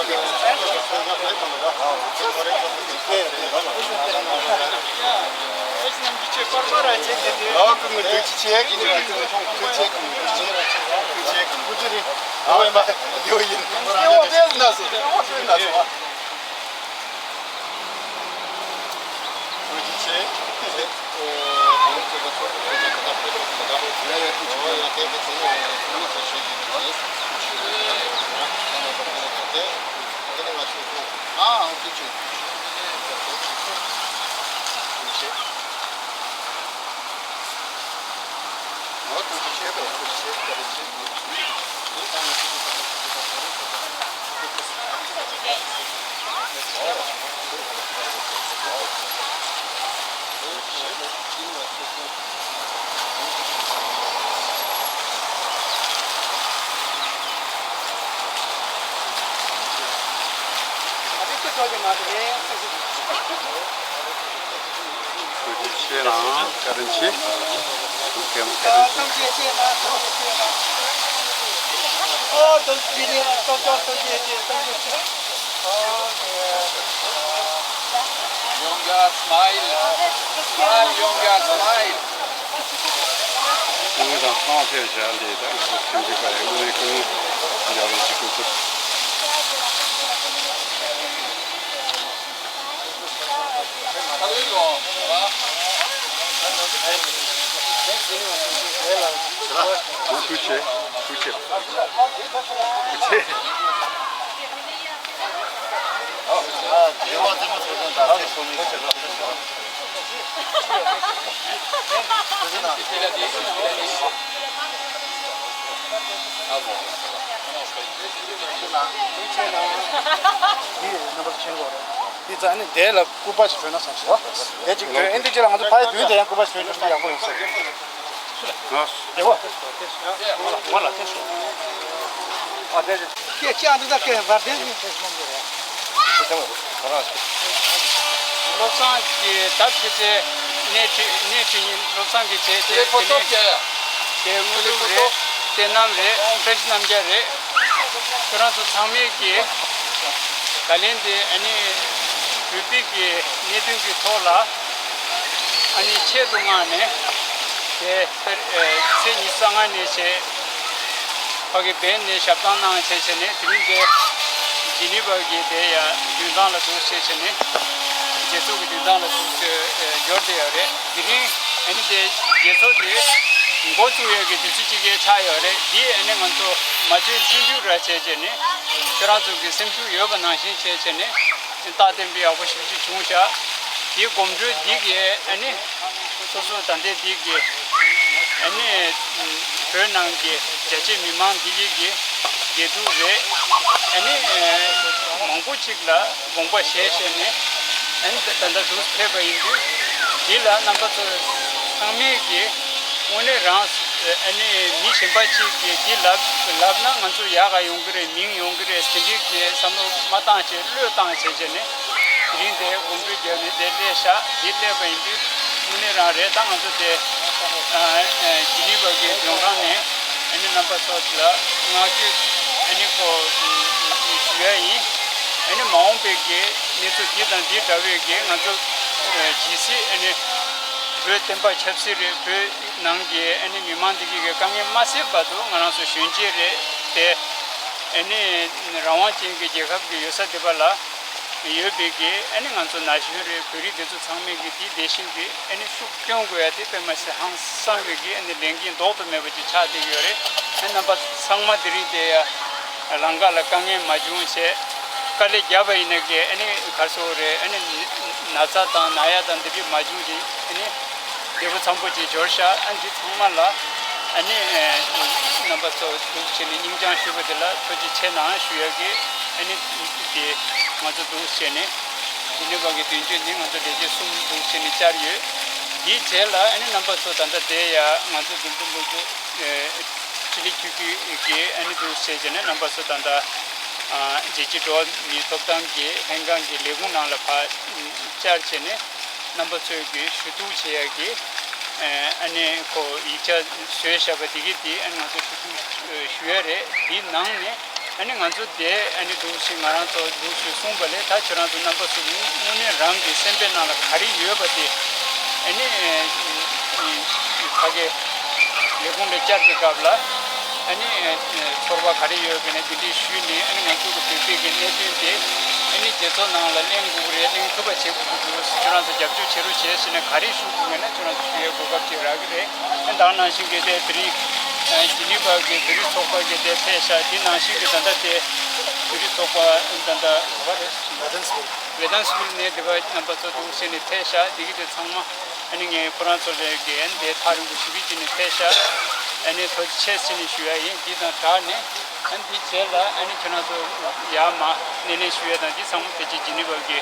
ཐུགས་རྗེ་ཆེ་གནང་། བཀའ་དྲིན་ཆེ། ཐུགས་རྗེ་ཆེ་གནང་། ཐུགས་རྗེ་ཆེ་གནང་། ཨོ་ཐུགས་རྗེ་ཆེ་གནང་། ཐུགས་རྗེ་ཆེ། ཐུགས་རྗེ་ཆེ། ཨོ་ཡོང་རྒྱ་སྨའིལ། སྨའིལ་ཡོང་རྒྱ་སྨའིལ། སྐུ་ངོ་དང་ཚང་མ་ཕེབས་བཞག་འདི་ད་ང་ཚོ་ཁྲིམས་ཞིབ་པ་ཡིན་ངོས་ནས་སྐུ་ངོ་རྒྱལ་བ་ཅིག་སྐུ་ཚབ། ཐུགས་རྗེ་ཆེ། ཐུགས་རྗེ་ཆེ། འདི་རྣམ་པ་ཆེན་པོ་རེད། འདི་ཙང་ནི་དེ་ལ་སྐུ་པར་ཞིག་བྱོན་ན་བསམ་སོང་། དེ་ཅིག་བྱོན། ཨེ་འདི་ཅི་ལ་ང་ཚོ་ཕ་ཡི་དུས་དེ་ཡང་སྐུ་པར་ཞིག་བྱོན་ན་ཡག་པོ་ཡོང་ས་རེད། ང་། དེ་བ། ང་ལ་ང་ལ་དེ་ཤོག་ཨ་དེ་རེད། སྐད་ཆ་འདི་ད་སྐད་བར་དེ་ནི། བློ་བཟང་གིས་ད་ཕྱི་ཚེ་གནས་ཁྲི་གནས་ཁྲི་ཉིན་བློ་བཟང་གིས་བྱས་ཏེ། དེ་ནས་དེ་དངོས་གྲུབ་རེད། བསོད་ནམས་རེད། བཀྲ་ཤིས་རྣམ་རྒྱལ་རེད། ཁྱོད་རང་ཚོ་ཚང་མས་ཀྱིས་ད་ལན་དེ་ཨ་ནི་བོད་པའི་གི་གནད་དོན་གྱི་ཐོག་ལ་ཨ་ནི་ཆེད་དུ་མངགས་ནས་དེ་ཚེས་ཉི་ཤུ་རྩ་ལྔ་ནས་བྱས། ཕ་གི་བན་ནས་ཞབས་ཏང་གནང་བྱས་བྱས་ནས་དེ་རིང་དེ་ཇི་ནི་ཝ་གི་དེ་ཡ་མདུན་ཐང་ལ་འདུག་བྱས་བྱས་ནས་རྒྱལ་ཚོགས་ཀྱི་མདུན་ཐང་ལ་འདུག་བྱས་འབྱོར་བསྡད་ཡོད་རེད། དེ་རིང་ཨ་ནི་དེ་རྒྱལ་ཚོགས་དེ་འགོ་བཙུགས་ཡས་ཀྱི་དུས་ཚོད་ཅིག་གི་ཆགས་ཡོད་རེད། དེ་ཨ་ནི་ང་ཚོ་མ་བརྗེད་བརྩོན་འགྲུས་ར་བྱས་བྱས་ནས་ཁྱེད་རང་ཚོ་གི་སེམས་ཤུགས་ཡོད་པ་ནང་བཞིན་བྱས་བྱས་ནས་རྟགས་བརྟན་པོ་ཡག་པོ་ཞེ་པོ་ཅིག་བྱུང་ཤག་དེའི་གོམ་བགྲོད་འདི་གས་ཨ་ནི། སོ་སོ་ད་ལྟའི་འདི་གི་ཨ་ནི་བོད་ནང་གི་རྒྱ་ཆེ་མི་མང་འདི་གི་གི་བདེ་སྡུག་རེད། ཨ་ནི་མང་པོ་ཅིག་ལ་དགོངས་པ་བཞེས་བྱས་ནས་ཨ་ནི་ད་ལྟ་འདུག་ཕེབས་པ་ཡིན་དུས་འདི་ལ་རྣམ་པ་ཚོ་ཚང་མས་གི་དངོས་གནས་རང་ཨ་ནི་མི་གཞན་པ་ཅིག་གི་འདི་ལབ་ལབ་ན་ང་ཚོ་ཡག་ག་ཡོང་གི་རེད། མིང་ཡོང་གི་རེད་ཟེར་འདི་གི་བསམ་བློ་མ་བཏང་བྱས་བློས་བཏང་བྱས་བྱས་ནས་དེ་རིང་དེ་དགོངས་པ་བརྒྱབ་ནས་དེ་སླེབས་ཤག་འདི་སླེབས་པ་ཡིན་དུས། དངོས་གནས་རང་རེད། ད་ང་ཚོ་དེ་ཨ་ཨ་ཇི་ནི་ཝ་གི་མགྲོན་ཁང་ནས་ཨ་ནི་རྣམ་པ་ཚོ་ལ་བསྔགས་བརྗོད་ཨ་ནི་ཁོ་ཞུ་ཡ་ཡིན། ཨ་ནི་མ་འོངས་པའི་གི་གནས་ཚུལ་འདི་དང་འདི་འདྲ་བའི་གི་ང་ཚོ་ཨ་ཇི་སྲིད་ཨ་ནི་བོད་བསྟན་པ་ཆབ་སྲིད་རེད། བོད་ནང་གི་ཨ་ནི་མི་མང་འདི་གི་གི་དཀའ་ངལ་མ་སེལ་བར་དུ་ང་རང་ཚོ་གཞོན་སྐྱེས་རེད་དེ། ཨ་ནི་རང་དབང་ཅན་གྱི་རྒྱལ་ཁབ་ཀྱི་ཡོད་ས་དེ་པ་ལ་ཡོད་པའི་གི་ཨ་ནི་ང་ཚོ་ན་གཞོན་རེད། བོད་རིགས་དེ་ཚོ་ཚང་མས་གི་དེ་དེ་བཞིན་གི་ཨ་ནི་ཤུགས་སྐྱོན་དགོས་ཡ་དེ་དཔེ་མ་སྲིད་ཧང་སང་བའི་གི་ཨ་ནི་ལས་འགན་ལྡོག་ཏུ་མེད་པ་ཅིག་ཆགས་བསྡད་ཡོད་རེད། ཨ་རྣམ་པ་ཚང་མ་དེ་རིང་དེ་ཡ་ལམ་ཁ་ལ་དཀའ་ངལ་མ་བྱུང་བྱས། དཀའ་ལས་བརྒྱབ་པ་ཡིན་ན་གི་ཨ་ནི་ག་རེ་ཟེར་དགོས་རེད། ཨ་ནི་ན་ཚ་དང་ན་ཡ་དང་འདི་འདྲ་མ་བྱུང་ཅིག་ཨ་ནི་བདེ་པོ་འཚམ་པོ་ཅིག་འབྱོར་ཤག་ཨ་འདི་ཚང་མ་ལ་ཨ་ནི་ཨ་རྣམ་པ་ཚོ་འདུག་བྱས་ནས་སྙིང་བཅངས་ཞུ་བ་དེ་ལ་ཐུགས་རྗེ་ཆེ་གནང་ཞུ་ཡ་གི་ཨ་ནི་དེ་ང་ཚོ་འདུག་བྱས་ནས་ཇི་ནི་ཝ་གི་མདུན་སྐྱོད་ནི་ང་ཚོ་ལས་བྱེད་གསུམ་འདུག་བྱས་ནས་བཅར་ཡོད། དེའི་རྗེས་ལ་ཨ་ནི་རྣམ་པ་ཚོ་ད་ལྟ་དེ་ཡ་ང་ཚོ་འཛིན་པ་ལུག་གུ་ཕྱི་ལི་ཁྱུ་ཁྱུ་གི་ཨ་ནི་འདུག་བྱས་བྱས་ནས་རྣམ་པ་ཚོ་ད་ལྟ་རྒྱལ་སྤྱིའི་འགྲོ་བ་མིའི་ཐོབ་ཐང་གི་ལྷན་ཁང་གི་ལས་ཁུངས་ནང་ལ་ཕར་བཅར་བྱས་ནས་རྣམ་པ་ཚོས་ཀྱི་ཞུ་གཏུག་བྱེད་ཡ་གི་ཨ་ནི་ཁོ་ཡིག་ཆ་བཟོས་བཞག་པ་དེ་གི་དེ་ཨ་ནི་ང་ཚོ་ཞུ་གཏུག་ཞུ་ཡ་རེད། དེའི་ནང་ནས་ཨ་ནི་ང་ཚོ་དེ་ཨ་ནི་འདུག་ཞིག་ང་རང་ཚོ་འདུག་ཞིག་གསུངས་པ་ལས་ད་ཁྱོད་རང་ཚོ་རྣམ་པ་ཚོ་དངོས་གནས་རང་གི་སེམས་པའི་ནང་ལ་ག་རེ་ཡོད་པ་དེ་ཨ་ནི་ཕ་གི་ལས་ཁུངས་ལ་བཅར་གྱི་སྐབས་ལ་ཨ་ནི་ཚོར་བ་ག་རེ་ཡོད་པ་ནས་དེ་འདྲས་ཞུས་ནས་ཨ་ནི་ང་ཚོ་གི་བོད་པའི་གི་གནད་དོན་དེ་ཨ་ནི་རྒྱལ་ཚོགས་ནང་ལ་གླེང་དགོས་ཀྱི་རེད། གླེང་ཐུབ་པ་བྱེད་དགོས་ཀྱི་འདུག་ཁྱོད་རང་ཚོ་རྒྱབ་སྐྱོར་བྱེད་རོགས་བྱས་ཟེར་ནས་ག་རེ་ཞུ་དགོས་ཀྱི་ན་ཁྱོད་རང་ཚོ་ཞུ་ཡའི་གོ་སྐབས་ཅིག་རག་གི་རེད། ཨ་ནི་ད་ག་ནང་བཞིན་གི་དེ་དེ་རིང་ཇི་ནི་ཝ་གི་བོད་རིགས་ཚོགས་པ་གི་དེ་ཕེབས་ཤག་དེ་ནང་བཞིན་གི་ད་ལྟ་དེ་བོད་རིགས་ཚོགས་པ་ད་ལྟ་ག་པར་རེད། ཝེ་ཏན་སི་ཝིལ་ནས་དེ་བ་རྣམ་པ་ཚོ་འདུག་སེ་ནས་ཕེབས་ཤག་དེ་གི་དེ་ཚང་མ་ཨ་ནི་ངས་ཁོ་རང་ཚོ་ལས་འགན་དེ་ཐག་རིང་པོ་ཞེ་པོ་ཅིག་ནས་ཕེབས་ཤག་ཨ་ནི་ཐུགས་རྗེ་ཆེ་ཟེར་ནས་ཞུ་ཡ་ཡིན། དེ་དང་སྦྲགས་ནས་ཨ་ནི་དེ་རྗེས་ལ་ཨ་ནི་ཁྱོད་རང་ཚོ་ཡར་མར་སྣེ་ལེན་ཞུ་ཡ་དང་དེ་ཚང་མ་ཕལ་ཆེར་ཇི་ནི་ཝ་གི་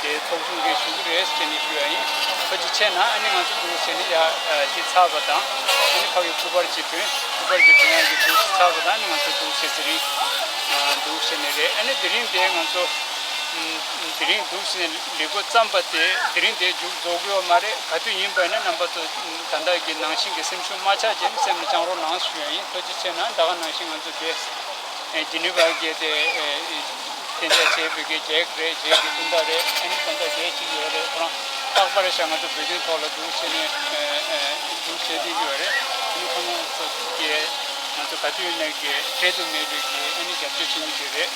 དེ་ཚོགས་ཆུང་གིས་ཞུ་གི་རེད་ཟེར་ནས་ཞུ་ཡ་ཡིན། ཐུགས་རྗེ་ཆེ་གནང་། ཨ་ནི་ང་ཚོ་འདུག་སེ་ནས་ཡར་དེ་ཚར་བ་དང་ཨ་ནི་ཕ་གི་སྐུ་པར་གྱི་དོན་སྐུ་པར་གྱི་དོན་ཡང་གི་འདུག་ཚར་བ་དང་ཨ་ནི་ང་ཚོ་འདུག་སེ་དེ་རིང་འདུག་སེ་ནས་རེད། ཨ་ནི་དེ་རིང་དེ་ང་ཚོ་དེ་རིང་འདུག་སེ་ལས་འགོ་བརྩམས་པ་དེ་དེ་རིང་དེ་མཇུག་རྫོགས་དགོས་པ་མ་རེད། ག་དུས་ཡིན་པ་ཡིན་ན་རྣམ་པ་ཚོ་ད་ལྟ་གི་ནང་བཞིན་གྱི་སེམས་ཤུགས་མ་ཆག་ཅེས་སེམས་ལ་བཅངས་རོགས་གནང་ཞུ་ཡ་ཡིན། ཐུགས་རྗེ་ཆེ་གནང་། ད་ག་ནང་བཞིན་ང་ཚོ་དེ་ཇི་ནི་ཝ་གི་དེ་གཏན་འཇགས་བྱས་པའི་གི་ཇེག་རེད། ཇེག་གི་སྤུན་ཟླ་རེད། ཨ་ནི་ད་ལྟ་ཇེག་གཅིག་ཡོད་རེད། ཁོ་རང་རྟག་པར་ཤ་ང་ཚོ་བོད་དོན་ཐོག་ལ་འདུག་བྱས་ནས་འདུག་བྱས་བསྡད་ཀྱི་ཡོད་རེད། ཨ་ནི་ཁོ་རང་ཚོ་གི་ང་ཚོ་ག་དུས་ཡིན་ན་གི་འབྲལ་དུ་མེད་པའི་གི་ཨ་ནི་རྒྱབ་སྐྱོར་བྱེད་མི་དེ་རེད།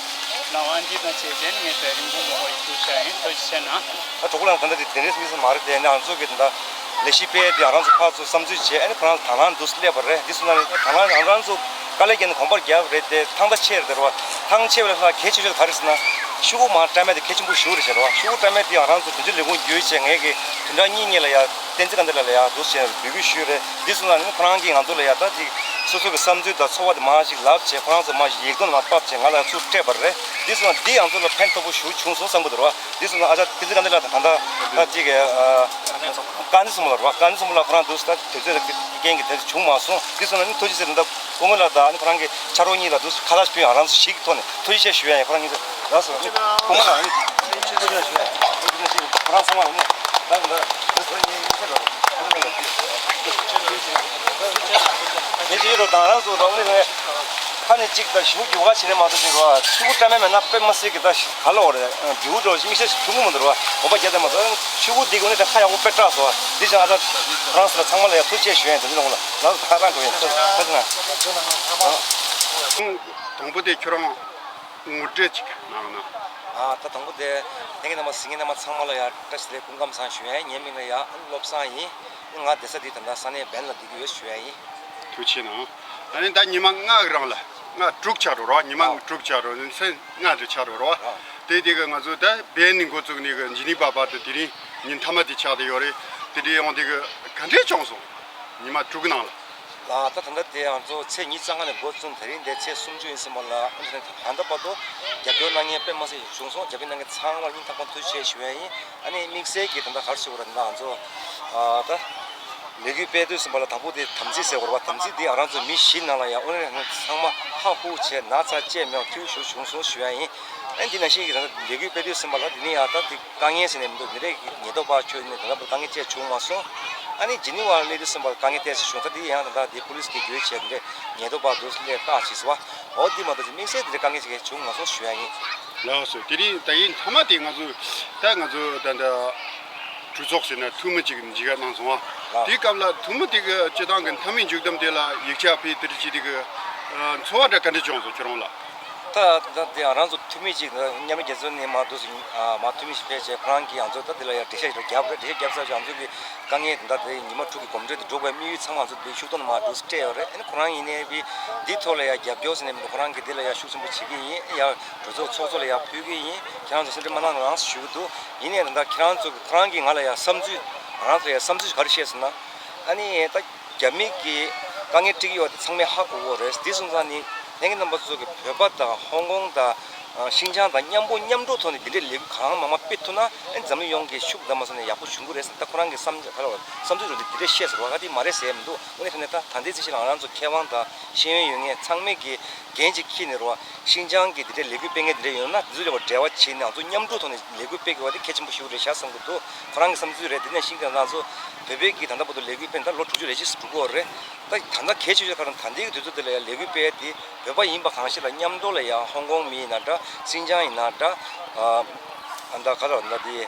ལའང་ཨ་འདི་དང་བྱས་ཏེ་ངས་དེ་རིན་གོང་མང་པོ་ཡིན་ཐུགས་ཤ་ཡིན། ཐུགས་རྗེ་ཆེ་གནང་། ཨ་གྲོགས་པོ་ལགས་ད་ལྟ་དེ་དེ་འདྲས་མི་སྲིད་མ་རེད་དེ། ཨ་ནི་ང་ཚོ་གི་ད་ལྟ་ལས་གཞི་སྤེལ་དེ་ང་རང་ཚོ་ཕར་ཚུར་བསམ་ཚུལ་བྱས། ཨ་ནི་ཁོ་རང་ཚོ་དང་བླངས་འདུག་སླེབས་པ་རེད། འདི་སོང་ན་ནི་དང་བླངས་ང་རང་ཚོ་དཀའ་ལས་བརྒྱབ་ནས་གོམ་པ་རྒྱབ་རེད་དེ། ཐང་ཐང་ཆད་རེད་དེ་རེད་བ། ཐང་ཆད་པ་ལས་ལྷག་གལ་ཆེ་ཤོས་ག་རེ་ཟེར་ན་ཤོག་གུ་མར་བཀྲམ་ཡ་དེ་གལ་ཆེན་པོ་ཞེ་པོ་རེད་ཟེར་བ། ཤོག་གུ་བཀྲམ་ཡ་དེ་ང་རང་ཚོ་དོན་གཅོད་ལས་ཁུངས་བརྒྱུད་བྱས་ངས་ཀྱི་བདུན་ཕྲག་གཉིས་གཉིས་ལ་ཡ་བསྟན་འཛིན་དགའ་ལྡན་ལགས་ལ་ཡ་འདུག་བྱས་འབོད་སྐུལ་ཞུས་རེད། འདི་སོང་ན་ནི་ཁོ་རང་གིས་ང་ཚོ་ལ་ཡ་ད་ཅིག་སོ་སོ་གི་བསམ་ཚུལ་དང་ཚོར་བ་དེ་མར་ཞིག་ལབ་བྱས། ཁོ་རང་ཚོ་མར་ཡིག་ཐོག་ནང་ཕབ་བྱས་ང་ལ་ཚུར་སྤྲད་པ་རེད། འདི་སོང་ན་འདི་ང་ཚོ་ལ་ཕན་ཐོགས་པོ་ཞེ་པོ་བྱུང་སོང་བསམ་གི་འདུག་ར། འདི་སོང་ན་ཨ་ཅག་བསྟན་འཛིན་དགའ་ལྡན་ལགས་དང་ད་ལྟ་ད་ཅིག་ཀ་ནི་སུ་མོ་ལ་ར། ཀ་ནི་སུ་མོ་ལ་ཁོ་རང་འདུག་ད་དུས་ཚོད་ཀྱི་རྐྱེན་གྱིས་དེ་བྱུང་མ་སོང་། འདི་སོང་ན་ནི་ཐུགས་རྗེ་ཆེ་ད་སྐུ་ངོ་ལགས་དང་ཨ་ནི་ཁོ་རང་གི་ཕྱག་རོགས་གཉིས་ལ་འདུག་ཁ་ལག་ཞིག་ཕུལ་ཡང་རང་ཚོ་ཞིག་ཐོག་ནས་ཐུགས་རྗེ་ཆེ་ཞུ་ཡ་ཡིན། ཁོ་རང་གཉིས་ལ་རག་སོང་། ཁོ་མ་ལ་ཨ་ནི་ཐུགས་རྗེ་ཆེ་ཞུ་ཡ་ཡིན། ཁོ་རང་ཚང་མ་ལ་ནི་ད་ད་ད་ད་ངས་ཡིན་ཚེ་རོགས་ངས་ཅི་ཡོད་རོགས་དང་རང་ཚོ་རོགས་ནི་ཁ་ནས་གཅིག་ད་ཞུ་རྒྱུ་ག་བྱེད་ནས་མ་ཐུབ་ཅིག་རོགས། ཤོག་གུ་བཀྲམ་མེད་མེད་ན་དཔེ་མ་སྲིད་ཀྱི་ད་ག་ལ་འོ་རེད། འབྲས་བུ་འགྲོ་ཞིག་མིག་ཤེལ་ཞིག་ཐུང་ངུ་མི་འདུག་རོགས། འོ་པ་རྒྱ་དེ་མ་ཚོ་ཤོག་གུ་འདི་གོ་ནི་ད་ཁ་ཡག་པོ་དཔེ་སྐྲག་སོང་། འདི་བྱས་ང་ད་ཧྥ་རན་སི་ལ་ཚང་མ་ལ་ཡ་ཐུགས་རྗེ་ཆེ་ཞུ་ཡ་ཡིན། དེ་འདི་ལོང་ལ་ང་ད་ཧ་རང་འགྲོ་ཡིན། ད་ད་ད་ད། དང་པོ་དེ་ཁྱོད་རང་ངོ་སྤྲོད་ཅིག་གནང་ན། ཨ་ད་དང་པོ་དེ་ལྷན་རྒྱས་རྣམ་པ་གཟིགས་མཁན་རྣམ་པ་ཚང་མ་ལ་ཡ་བཀྲ་ཤིས་བདེ་ལེགས་སྐུ་ཁམས་བཟང་ཞུ་ཡ་ཡིན། ངའི་མིང་ལ་ཡ་བློ་བཟང་ཡིན། ང་བསྡད་ས་འདི་ད་ལྟ་ས་གནས་བན་ལ་བསྡད་ཀྱི་ཡོད་ཞུ་ཡ་ཡིན། ཐུགས་རྗེ་ཆེ་གནང་། ཨ་ནི་ད་ཉི་མ་ལྔ་གི་རིང་ལ་ལྔ་དྲུག་ཆགས་འགྲོ་རོགས། ཉི་མ་ཨ་དྲུག་ཆགས་འགྲོ། ཚེས་ལྔ་དེ་ཆགས་འགྲོ་རོགས། ཨ་དེ་དེ་གི་ང་ཚོ་ད་བན་ནས་འགོ་བཙུགས་ནས་གི་ཇི་ནི་ཝ་བར་དུ་དེ་རིང་ཉིན་མཐའ་མ་དེ་ཆགས་བསྡད་ཡོད་རེད། དེ་དེ་ཡང་དེ་གི་ག་འདྲས་བྱུང་སོང་། ཉི་མ་དྲུག་གི་ནང་ལ། ལགས་ད་ད་ལྟ་དེ་ང་ཚོ་ཚེས་ཉི་ཤུ་རྩ་ལྔ་ནས་འགོ་བཙུགས། དེ་རིང་དེ་ཚེས་སུམ་ཅུ་ཡིན་ཟིན་པ་ལ། ཨ་ནི་ད་ལྟ་བར་དུ་རྒྱབ་སྐྱོར་གནང་མཁན་དཔེ་མ་སྲིད་བྱུང་སོང་། རྒྱབ་སྐྱོར་གནང་མཁན་ཚང་མར་སྙིང་ཐག་པ་ཐུགས་རྗེ་ཆེ་ཞུ་ཡ་ཡིན། ཨ་ནི་དམིགས་བསལ་གྱི་ད་ལྟ་ག་རེ་ཞུ་དགོས་རེད། ད་ང་ཚོ་ཨ་ད་ལས་འགུལ་སྤེལ་དུས་ཙམ་པ་ལ་དང་པོ་དེ་དམ་ཚིག་ཟེར་དགོས་རེད་བ། དམ་ཚིག་འདི་ང་རང་ཚོ་མི་བཞི་ནང་ལ་ཡང་དངོས་གནས་ཚང་མ་ཧ་ཧུ་བྱས་ན་ཚ་བཅད་མེད་པ་སྐྱིད་པོ་ཞིག་བྱུང་སོང་ཞུ་ཡ་ཡིན། ཨ་ནི་འདི་ནང་བཞིན་གྱི་ད་ལྟ་ལས་འགུལ་སྤེལ་དུས་ཙམ་པ་ལ་འདི་ནི་ཡང་ད་འདི་དཀའ་ངལ་ཟེར་ནས་མི་འདུག་འདི་འདྲའི་ཉེན་རྟོག་པ་ཁྱོད་ནས་ད་ལྟ་བར་དཀའ་ངལ་ཅི་བྱུང་མ་སོང་། ཨ་ནི་ཇི་ནི་ཝར་སླེབས་དུས་ཙམ་པ་ལ་དཀའ་ངལ་ཏོག་ཙམ་བྱུང་། ད་འདི་ཡང་ད་ལྟ་འདི་པུ་ལིས་ཀྱིས་བརྒྱུད་བྱས་འདི་འདྲའི་ཉེན་རྟོག་པ་འདུག་སླེབས་བཀག་བྱས་སོང་བ། འོ་འདི་མ་གཏོགས་ཅིག་དམིགས་བསལ་འདི་འདྲའི་དཀའ་ངལ་ཅིག་བྱུང་མ་སོང་ཞུ་ཡ་ཡིན། ལགས་སོ། དེ་རིང་ད་ཡིན་མཐའ་མ་དེ་ང་ཚོ་ད་ང་ཚོ་ད་ད་གྲོས་ཚོགས་ཟེར་ན་འཐུས་མི་ཅིག་མཇལ་ཁ་གནང་སོང་བ། ལགས། དེའི་སྐབས་ལ་འཐུས་མི་དེ་གི་སྤྱི་བཏང་གི་མཐའ་མའི་མཇུག་བསྡོམས་དེ་ལ་ཡིག་ཆ་ཕུལ་དེ་རིགས་ཅིག་དེ་གི་ཚོར་བ་འདྲ་ག་འདྲ་བྱུང་སོང་ཁྱོད་རང་ལ། ད་ད་དེ་ང་རང་ཚོ་འཐུས་མི་ཅིག་མཉམ་མེད་རྒྱལ་ཚོགས་ནས་མར་འདུག་སེ་མར་འཐུས་མི་ཞིག་ཕེབས་བྱས་ཁོ་རང་གིས་ང་ཚོ་ད་དེ་ལ་ཡང་འགྲེལ་བཤད་ཞིག་རྒྱབ་རེད། འགྲེལ་བཤད་རྒྱབ་ཚར་རྗེས་ང་ཚོ་གི་དཀའ་ངལ་ད་ལྟའི་ཉི་མ་དྲུག་གི་གོམ་བགྲོད་དེ་འགྲོ་དགོས་པའི་དམིགས་ཡུལ་ཚང་མ་ང་ཚོ་དེ་ཤུགས་ཐོག་ནས་མར་འདུག་སེ་སྤྲད་ཡོད་རེད། ཨ་ནི་ཁོ་རང་ཡིན་ནའི་བི་འདི་ཐོག་ལ་ཡང་རྒྱབ་སྐྱོར་ཟེར་ནས་མི་འདུག་ཁོ་རང་གིས་འདི་ལ་ཡང་ཤུགས་ཆེན་པོ་བྱེད་ཀྱི་ཡིན། ཡང་གྲོས་ཚོགས་ཚོགས་གཙོ་ལ་ཡང་ཕུལ་གྱི་ཡིན། ཁྱེད་རང་ཚོ་སེམས་ཁྲལ་མ་གནང་རོགས་ཞུ་གི་འདུག་ཡིན་ནའི་ད་ལྟ་ཁྱེད་རང་ཚོ་གི་ཁོ་རང་གིས་ང་ལ་ཡང་བསམ་ཚུལ་ང་རང་ཚོ་ཡང་བསམ་ཚུལ་ག་རེ་བཤད་སོང་ན། ཨ་ནི་ད་རྒྱ་མི་གིས་དཀའ་ངལ་སྤྲད་ཀྱི་ཡོད་པ་དེ་ཚང་མས་ཧ་གོ་གི་ཡོད་རེད། དེ་སོང་ཙང་ནི་ལྷན་རྒྱས་རྣམ་པ་ཚོ་གིས་བོད་པ་དང་ཧོང་ཀོང་དང་ཨ་ཤིན་ཅང་དང་མཉམ་པོ་མཉམ་འགྲོ་ཐོག་ནས་འདི་འདྲའི་ལས་འགུལ་གང་མང་མང་སྤེལ་ཐུབ་ན་ཨ་ནི་འཛམ་གླིང་ཡོངས་ཀྱི་ཤུགས་འདྲ་མ་སོང་ནས་ཡག་པོ་བྱུང་གི་རེད་ཟེར། ད་ཁོ་རང་གི་བསམ་ཁ་ལ་བསམ་ཚུལ་རེད། འདི་འདྲ་བཤད་ཟེར་བ་ག་དེ་མ་རེད་ཟེར་མི་འདུག་དངོས་གནས་དྲང་གནས་ད་ད་ལྟའི་ཚེ་ཕྱི་ལ་ང་རང་ཚོ་མཁས་དབང་དང་ཤེས་ཡོན་ཡོད་མཁན་ཚང་མས་ཀྱི་འགན་ཅིག་འཁྱེར་ནས་རོ། ཤིན་ཅང་གི་འདི་འདྲའི་ལས་འགུལ་སྤེལ་མཁན་འདི་འདྲ་ཡོད་ན་འདི་ཚོ་ལ་འབྲེལ་བ་བྱས་ནས་ང་ཚོ་མཉམ་འགྲོ་ཐོག་ནས་ལས་འགུལ་སྤེལ་དགོས་པ་དེ་གལ་ཆེན་པོ་ཞིག་རེད་ཤག་བསམ་གྱི་འདུག་ཁོ་རང་གི་བསམ་ཚུལ་རེད། འདི་ནས་ཤིན་ཅང་ང་ཚོ་བོད་པའི་གི་ད་ལྟ་བར་དུ་ལས་འགུལ་སྤེལ་ད་ལོ་དྲུག་ཅུ་རེ་ཅིག་འགྲོ་གི་ཡོད་རེད། ད་ད་ལྟ་གལ་ཆེ་ཤོས་ཁ་རང་ད་ལྟའི་གི་དུས་ཚོད་འདི་ལ་ཡང་ལས་འགུལ་སྤེལ་ཡ་དེ་བོད་པ་ཡིན་པ་གང་ཞིག་ལ་མཉམ་དུ་ལ་ཡང་ཧོང་ཀོང་མི་ཡིན་ན་འདྲ། ཤིན་ཅང་ཡིན་ན་འདྲ། ཨ་ད་ག་རེ་ལབ་ན་དེ།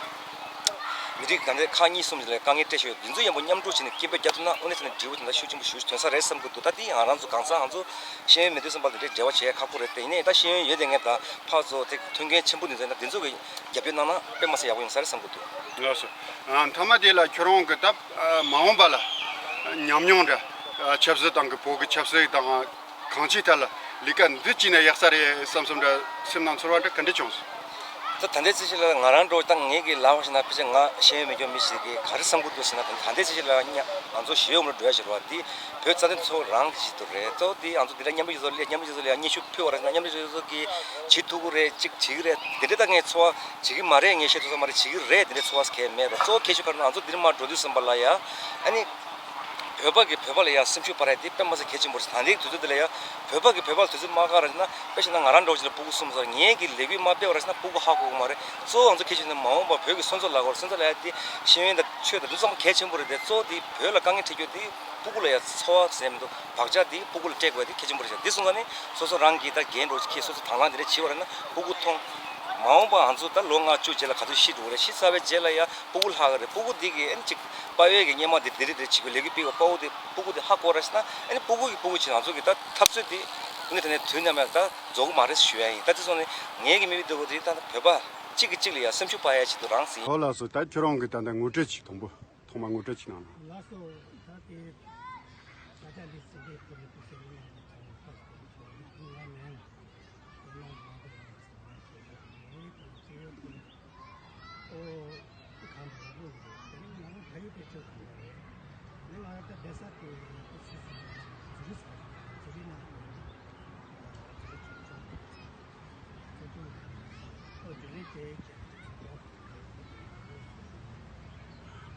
མི་རིགས་གང་དེ་ཁག་གཉིས་གསུམ་ལ་དཀའ་ངལ་སྤྲད་ཤོག་འདི་ཚོ་ཡང་པོ་མཉམ་དུ་བྱས་ནས་སྐད་འབོད་རྒྱག་ཐུབ་ན་དངོས་གནས་ཐོག་ནས་འབྲས་བུ་དེ་འདྲ་ཤུགས་ཆེན་པོ་ཞིག་ཐོན་ས་རེད་བསམ་གྱི་འདུག་ད་དེ་ང་རང་ཚོ་གང་ཟག་ང་ཚོ་ཤེས་ཡོན་མེད་དུས་ཙམ་པ་ལ་དེ་འདྲའི་འབྲེལ་བ་བྱེད་ཡ་ཁག་པོ་རེད། དེ་ཡིན་ནའི་ད་ཤེས་ཡོན་ཡོད་དེ་ངས་ད་ཕར་ཚུར་དེ་མཐུན་རྐྱེན་ཆེན་པོ་འདི་ཚོ་ཡིན་ན་འདི་ཚོ་གི་རྒྱབ་སྐྱོར་གནང་ན་དཔེ་མ་སྲིད་ཡག་པོ་ཡོང་ས་རེད་བསམ་གྱི་འདུག་ལགས་སོ། ཨ་མཐའ་མ་དེ་ལ་ཁྱོད་རང་གི་ད་མ་འོངས་པ་ལ་ཉམས་མྱོང་འདྲ་ཆབ་སྲིད་སྟེང་གི་བོད་ཀྱི་ཆབ་སྲིད་དང་། གང་ཅིའི་ཐད་ལ་ལས་ཀ་འདི་བྱས་ན་ཡག་ས་རེད་བསམ་བསམ་འདྲ་སེམས་ནང་ཚོར་བ་འདྲ་ག་འདྲ་བྱུང་སོང་། ད་ད་ལྟའི་ཚེ་ཕྱི་ལ་ང་རང་འགྲོ་ད་ངེད་ཀྱི་ལབ་པ་ཞིག་ན་ཕལ་ཆེར་ང་ཤེས་ཡོན་མེད་མཁན་མི་ཞིག་གིས་ག་རེ་བསམ་གྱི་འདུག་ཟེར་ན། ད་ལྟའི་ཚེ་ཕྱི་ལ་ང་ང་ཚོ་ཞི་གཡོག་མི་འགྲོ་ཡ་ཞིག་རེད་བ། འདི་བོད་རྩ་དོན་ཚོགས་རང་གི་ཞིག་ཏུ་རེད། གཙོ་བོ་འདི་ང་ཚོ་འདི་འདྲ་མཉམ་འབྲེལ་རྒྱལ་ཚོགས་སླེབས་མཉམ་འབྲེལ་རྒྱལ་ཚོགས་སླེབས་ཡ་སྙན་ཞུ་ཕུལ་བ་རེད་ཟེར་ན་མཉམ་འབྲེལ་རྒྱལ་ཚོགས་ཀྱིས་བྱེད་ཐུབ་ཀྱི་རེད་ཅིག་བྱེད་ཀྱི་རེད། འདི་འདྲ་ད་ངས་ཚོར་བ་བྱེད་ཀྱི་མ་རེད་ངས་བཤད་ཐུབ་ས་མ་རེད། བྱེད་ཀྱི་རེད་འདི་འདྲ་ཚོར་བ་གང་ཡང་མེད་རེད། གཙོ་བོ་གལ་ཆེ་ཁ་ན་ང་ཚོ་འདིར་མར་འགྲོ་དུས་ཙམ་པ་ལ་ཡ་ཨ་ནི། བོད་པ་གིས་བོད་པ་ལ་ཡང་སེམས་ཤུགས་སྤར་ཡ་དེ་དཔེ་མ་སྲིད་གལ་ཆེན་པོ་རེད། ད་ལྟའི་དུས་ཚོད་འདི་ལ་ཡང་བོད་པ་གིས་བོད་པ་ལ་དུས་ཚོད་མ་བཀག་ར་ན། དཔེ་བཞག་ན་ང་རང་འདྲ་བོ་ཅིག་ལ་སྤུ་གུ་གསུམ་ཟེར། ངེད་ཀྱིས་ལས་འགུལ་མ་སྤེལ་བ་ར་ན་སྤུ་གུ་ཧ་གོ་གི་མ་རེད། གཙོ་བོ་ང་ཚོ་གལ་ཆེ་ཤོས་ནི་མ་འོངས་པ་བོད་ཀྱི་སོན་རྩ་ལ་གོ་སོན་རྩ་ལ་ཡ་དེ་ཤེས་ཡོན་དང་ཆོས་དང་འདི་ཚང་མ་གལ་ཆེན་པོ་རེད་དེ། གཙོ་བོ་དེ་བོད་ལ་དཀའ་ངལ་འཕྲད་རྒྱུ་དེ་སྤུ་གུ་ལ་ཡ་ཚོར་བ་ཟེར་མི་འདུག་བག་ཆགས་དེ་སྤུ་གུ་ལ་སྤྲད་དགོས་དེ་གལ་ཆེན་པོ་རེད་ཤག་འདི་སོང་ཙང་ནི་སོ་སོ་རང་གིས་ད་འགན་འགྲོ་ཅིག་འཁྱེར་སོ་སོ་དང་བླངས་དེ་འདྲ་བྱས་པ་ར་ན་སྤུ་གུ་མཐོང་། མ་འོངས་པ་ང་ཚོ་ད་ལོ་ལྔ་བཅུ་རྗེས་ལ་ག་ཚོད་ཤི་འགྲོ་གི་རེད། ཤི་ཚར་བའི་རྗེས་ལ་ཡ་སྤུ་གུ་ལྷག་གི་རེད། སྤུ་གུ་འདི་གིས་ཨ་ནི་ཅིག་དཔའ་བོའི་གི་སྔོན་མ་འདི་འདི་རེད་འདི་རེད་བྱེད་དགོས། ལས་འགུལ་སྤེལ་བ་དཔའ་བོ་འདི་སྤུ་གུ་འདི་ཧ་གོ་ར་ཞིག་ན་ཨ་ནི་སྤུ་གུ་གི་སྤུ་གུ་ཅིག་ང་ཚོ་གི་ད་འཐབ་རྩོད་འདི་དངོས་གནས་དྲང་གནས་དུས་ནམ་ཡང་ད་རྫོགས་གི་མ་རེད་ཞུ་ཡ་ཡིན། ད་དེ་སོང་ནས་ངེད་ཀྱི་དམིགས་ཡུལ་འདི་ད་བོད་པ་གཅིག་གིས་གཅིག་ལ་ཡ་སེམས་ཤུགས་སྤར་ཡ་ཆེད་དུ་རང་ཟིན། ཨོ་ལགས་སོ། ད་ཁྱོད་རང་གི་ད་ལྟ་ངོ་སྤྲོད་ཅིག་དང་པོ་ཐོག་མ་ངོ་སྤྲོད་ཅིག་གནང་ན། ལགས་སོ། ད་དེ་ད་ཆ་འདི་སྲིད་འདི་ཐོག་ནས་ཁུ་སིམ་ལ་ང་ཚོ་ཁ་སྐོང་ཚོགས་ནས་ང་མེད་ན།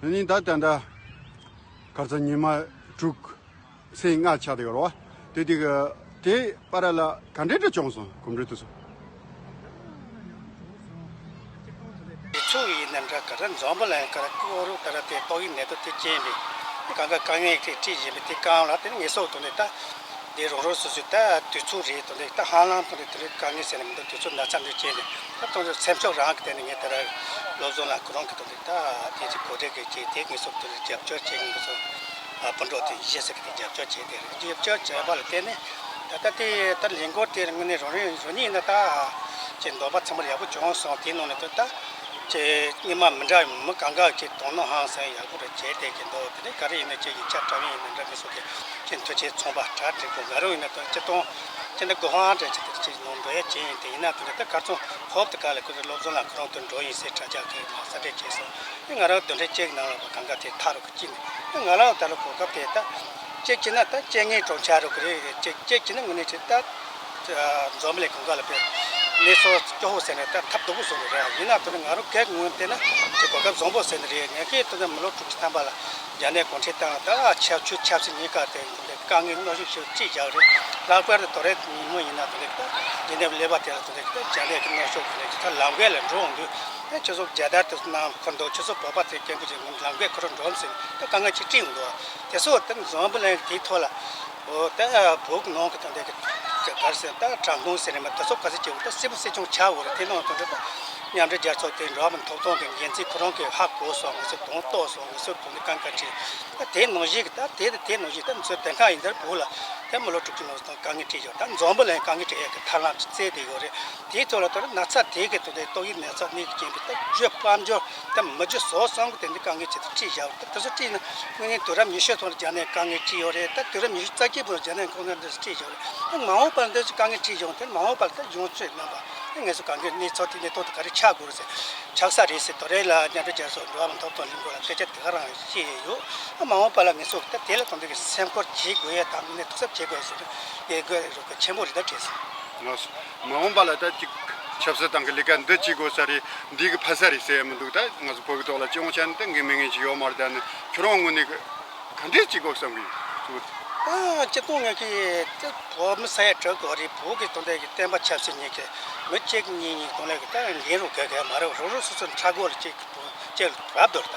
ཨ་ནི་ད་ད་ད་གར་ས་ཉི་མ་དྲུག་ཚེས་ལྔ་ཆགས་བསྡད་ཡོད་རེད་བ། དེ་དེ་གི་དེ་བར་ལ་ག་འདྲ་འདྲ་བྱུང་སོང་གོམ་བགྲོད་དུ་སོང་། དུས་ཚོད་ཡིན་ན་འདྲ་ག་ར་འཛོམས་པ་ལ་ཡང་ག་ར་ཀོ་རུ་ག་ར་དེ་ཏོག་དབྱིབས་ནད་དུག་དེ་རྐྱེན་པས་གང་ག་དཀའ་ངལ་དེ་འཕྲད་བཞིན་པའི་དེ་གང་ལ་དེ་ངེས་སོགས་དང་དེ་ད་དེ་རང་རང་སོ་སོའི་ད་དུས་ཚོད་རེད་དང་དེ་ད་ཧ་ལམ་དང་དེ་དེ་རིགས་དཀའ་ངལ་ཟེར་ན་མི་འདུག་དུས་ཚོད་ན་ཚ་འདི་རྐྱེན་པས་ད་དང་དེ་སེམས་ཤུགས་རང་གི་དེ་ནས་ངས་དེ་ར་སློབ་སྦྱོང་ལ་ཁོ་རང་གི་དང་དེ། ད་དེ་ཅིག་གོ་སྒྲིག་གི་ཅིག་དེ་ངེས་སོགས་དེ་རྒྱབ་སྐྱོར་བྱེད་ངེས་སོགས་ཨ་སྤུན་གྲོགས་དེ་གཞི་ཟེར་གི་དེ་རྒྱབ་སྐྱོར་བྱེད་དེ་རེད། རྒྱབ་སྐྱོར་བྱས་པ་ལ་བརྟེན་ནས་ད་ལྟ་དེ་ད་ལས་འགུལ་དེ་དངོས་གནས་རང་རེ་རང་ཉིད་ཡིན་ན་ད་ཅིག་འདོད་པ་ཚང་མ་ཡག་པོ་བྱུང་སོང་། དེའི་ནང་ནས་ད་ད་ཅིག་སྔོན་མ་མི་འདྲ་བའི་མི་གང་ག་ཅིག་དོ་སྣང་ཧང་སང་ཡག་པོ་རེ་བྱས་བསྡད་ཀྱི་འདུག་དེ་ནས་ག་རེ་ཡིན་ན་ཅིག་ཡིག་ཆ་འདྲ་མིན་ཡིན་ན་འདྲ་མི་སོགས་ཀྱི་ཅིག་མཐུ་ཆེ་ཚོང་པ་གྲ་སྒྲིག་པོ་ང་རང་ཡིན་ན་ད་སྤྱི་སྟོང་ཅིག་འདི་སྒོ་ཧང་འདྲ་ཅིག་དེ་ཅིག་ནང་འགྲོ་ཡ་ཅིག་ཡིན། དེ་ཡིན་ན་དེ་ནས་ད་གར་སོང་ཧོབ་ཏེ་ག་ལ་ཁོ་ཚོ་སློབ་སྦྱོང་ལ་ཁོ་རང་དུ་འགྲོ་ཡིན་ཟེར་དྲ་རྒྱ་གི་མ་གསལ་འདྲེ་བྱས་སོང་། ང་རང་བདུན་ཕྲག་གཅིག་ནང་ལ་བ་གང་ག་དེ་ཐག་རུ་གཅིག་ནས་ང་རང་ད་ལོ་གོ་སྐབས་དེ་ད་གཅིག་བྱས་ན་ད་གཅིག་ངའི་གྲོང་ཁྱེར་རུ་གི་རེད། གཅིག་གཅིག་བྱས་ན་ངོས་ནས་ཅིག་ད་འཛོམས་ལས་གང་ག་ལ་དཔེ་གནས་ཚུལ་སྐྱོ་བོ་ཟེར་ནས་ད་ཐབས་སྡུག་པོ་བཟོ་གི་རེད། ཡིན་ན་དེ་ནི་ང་རང་གེགས་ངོས་བལྟས་ན་ཅིག་གོ་སྐབས་བཟང་པོ་ཟེར་ནི་རེད། ངས་ཀྱིས་དེ་ནི་མི་ལོ་དྲུག་ཅུ་ཐམ་པ་ལ་རྒྱ་ནས་གུང་ཁྲན་ཏང་ད་ཆབ་ཆུ་ཆབ་སྲིད་གཉིས་ཀ་དེ་དཀའ་ངལ་གནོན་ཤུགས་ཤུགས་ཅིག་བཞག་རེད། ལྷག་པར་དུ་དོ་རེད་ཉིན་མོ་ཡིན་ན་དོ་རེད་ད་འདི་ནས་སླེབས་པ་དེ་ལ་དོ་རེད་ད་རྒྱ་ནག་གི་གནོན་ཤུགས་དོ་རེད་ད་ལམ་ཁ་ལ་འགྲོ་འོང་དུས་ད་ཁྱོད་ཚོ་རྒྱལ་དར་དུ་གནང་ཁོ་འདུག་ཁྱོད་ཚོ་བོད་པ་དེ་སྐད་འབོད་བྱེད་ངོ་ལམ་ཁ་ཁོ་རང་འགྲོ་ཟིན་ད་དཀའ་ངལ་ཅིག་སྤྲད་འོང་དུས་དེ་ཚོ་ད་འཛམ་བུ་གླིང་དེའི་ཐོག་ལ་འོ་ད་བོད་ནང་གི་དོ་རེད་གི་གར་ཟེར་ད་དྲག་དཔུང་ཟེར་རེད་མ་དེ་ཚོ་ག་ཚོད་བྱེད་འོང་ད་སྲིད་པ་སྲིད་སྐྱོང་ཆགས་འོང་རེད་དེ་ནང་དོ་རེད་ད་མཉམ་འབྲེལ་རྒྱལ་ཚོགས་དེ་འགྲོ་བ་མི་ཐོབ་ཐང་གི་འགན་འཛིན་ཁོ་རང་གི་ཧ་གོ་སོང་ངེད་ཚོ་དོན་རྟོགས་སོང་ངེད་ཚོ་དོ་རེད་དཀའ་ངལ་ཅིག་ད་དེ་ནང་བཞིན་གི་ད་དེ་དེ་ནང་བཞིན་ད་མི་ཚོ་དེ་ག་ཡིན་ད་བོད་ལ། དེ་མི་ལོ་དྲུག་ཅུ་ནང་དཀའ་ངལ་འཕྲད་ཡོད་ད་འཛམ་བུ་གླིང་དཀའ་ངལ་འཕྲད་ཡས་ཀྱི་ཐབས་ལམ་ཅིག་བཙལ་བསྡད་ཡོད་རེད། དེའི་ཐོག་ལ་ད་ན་ཚ་དེ་གི་ཐོག་ནས་ཏོག་དབྱིབས་ན་ཚ་ནད་ཀྱི་རྐྱེན་པས་ད་བརྗོད་དཔལ་འབྱོར་ད་མི་བརྗོད་བཟོ་བསམ་གི་དེ་འདྲ་དཀའ་ངལ་ཅིག་ད་འཕྲད་བཞག་ད་དེ་ཚོ་འཕྲད་ན་དངོས་གནས་དུས་རབས་ཉི་ཤུ་ཐོག་ལ་རྒྱ་ནག་དཀའ་ངལ་འཕྲད་ཡོད་རེད། ད་དུས་རབས་ཉི་ཤུ་རྩ་གཅིག་པོ་རྒྱ་ནག་ཁོང་ཚོ་འདི་འཕྲད་ཡོད་རེད། ད་མ་འོངས་པར་འདི་ཚོ་དཀའ་ངལ་འཕྲད་ཡོང་དེ་མ་འོངས་པར་ད་ཡོང་ཚོད་རྣམ་པ་ད་ངེད་ཚོ་གང་གི་གནས་ཚུལ་དེ་གནས་སྟངས་དེ་ག་རེ་ཆགས་དགོས་རེད་ཟེར། ཆགས་ས་རེད་ཟེར་དོ་རེད་ལ་མཉམ་འབྲེལ་རྒྱལ་ཚོགས་འགྲོ་བ་མི་ཐོབ་ཐང་ལྷན་ཁང་ལ་སྐད་ཆ་དེ་ག་རང་བཤད་ཡོད། ཨ་མ་འོངས་པ་ལ་ངེད་ཚོ་ད་དེ་ལ་དོན་དུ་གི་སེམས་ཁུར་བྱེད་དགོས་ཡ་དང་དངོས་གནས་ཐུགས་གཟབ་བྱེད་དགོས་ཡ་ཟེར་ཡོད་དགོས་རོགས་གི་ཆེན་པོ་རེད་ད་དྲན་སོང་། ལགས་སོ། མ་འོངས་པ་ལ་ད་ཅིག་ཆབ་སྲིད་སྟེང་གི་ལས་ཀ་འདི་བྱེད་དགོས་ས་རེད་འདི་གི་ཕ་ས་རེད་ཟེར་ཡ་མི་འདུག་ད་ང་ཚོ་བོད་ཀྱི་ཐོག་ལ་སྤྱི་ཡོངས་ཆ་ནས་ད་འགན་མེད་མཁན་ཅིག་ཡོད་མ་རེད། ད་ནི་ཁྱོད་རང་ངོས་ནས་གི་ག་འདྲས་བྱེད་དགོས་བསམ་གི་ཡོད། ད་སྤྱི་བཏང་ངས་ཀྱི་ད་བོད་མི་ས་ཡ་དྲུག་གོ་རེད། བོད་ཀྱི་དོན་དག་གི་བསྟན་པ་ཆབ་སྲིད་གཉིས་ཀྱི་མི་གཅིག་གཉིས་གཉིས་དོན་ལས་ཀྱི་ད་འགན་རུ་ག་ག་མ་རེད། རོ་རོ་སོ་སོ་འཁྲབ་དགོས་རེད་ཅིག་ཅིག་བབ་འདུག་ད་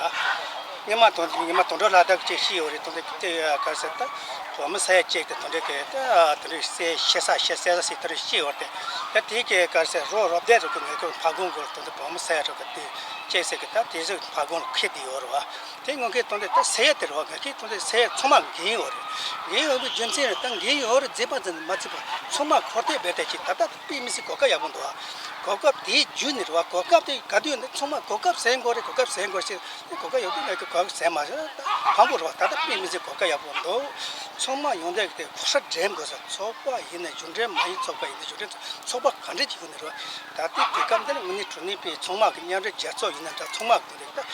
ཉི་མ་དོན་ཉི་མ་དོན་གྲུབ་ལྷ་དར་གྱིས་ཅིག་ཤི་ཡོད་རེད། དོན་དག་གི་ད་ག་ཟེར་ད་བོད་མི་ས་ཡ་གཅིག་དེ་དོན་དག་གི་ད་དོན་དག་གི་སེ་ཤེ་ས་ཤེ་སེ་ས་སི་དོན་དག་ཤི་ཡོད་རེད། ད་དེ་གི་ག་ཟེར་རོ་རོ་བདེ་རུ་གི་ངེད་ཀྱི་ཕ་གུང་གོ་དོན་དག་བོད་མི་ས་ཡ་དྲུག་གི་དེ་གཅིག་ཟེར་གི་ད་དེ་ཟིག་ཕ་གུང་ལ་ཁེ་དེ་ཡོད་རེད་བ། དེ་ངོ་མཁའི་སྟོང་དེ་ད་ཟེར་ཡ་དེ་རེད་བ། ངོ་མཁའི་སྟོང་དེ་ཟེར་ཡ་ཚང་མ་འགན་ཡོད་རེད། འགན་ཡོད་པའི་རྒྱུ་མཚན་རེད། ད་འགན་ཡོད་རེད་མཛད་པ་མཛད་མ་མཛད་པ་ཚང་མ་ཁོ་ཐག་རྦད་དེ་ཅིག་ད་ལྟ་དཔེ་མི་སྲིད་གོ་སྐབས་ཡག་པོ་འདུག་ཨ། གོ་སྐབས་དེའི་རྒྱུ་ནི་རེད་བ། གོ་སྐབས་དེ་ག་དུས་ནས་ཚང་མ་གོ་སྐབས་ཟད་དགོས་རེད། གོ་སྐབས་ཟད་དགོས་ཞེས་དེ་གོ་སྐབས་ཡོད་པའི་ངོ་མཁའི་གོ་སྐབས་ཟད་མ་ཟད་ད་ཕངས་པོ་རེད་བ། ད་ལྟ་དཔེ་མི་སྲིད་གོ་སྐབས་ཡག་པོ་འདུག་ཚང་མ་ཡོང་དེ་དེ་ཁོ་ཧྲ་འགྲེམ་དགོས་ས་ཚོགས་པ་ཡིན་ན་གཞུང་འབྲེལ་མ་ཡིན་ཚོགས་པ་ཡིན་ན་གཞུང་འབྲེལ་ཚོགས་པ་ག་འདྲ་ཅིག་ཡོད་ནི་རེད་བ། ད་ལྟའི་དུས་སྐབས་འདི་ནི་དངོས་གནས་དྲང་གནས་པའི་ཚང་མ་གི་མཉམ་འབྲེལ་རྒྱལ་ཚོགས་ཡིན་ན་འདྲ་ཚང་མ་གི་དོན་དེ་ད་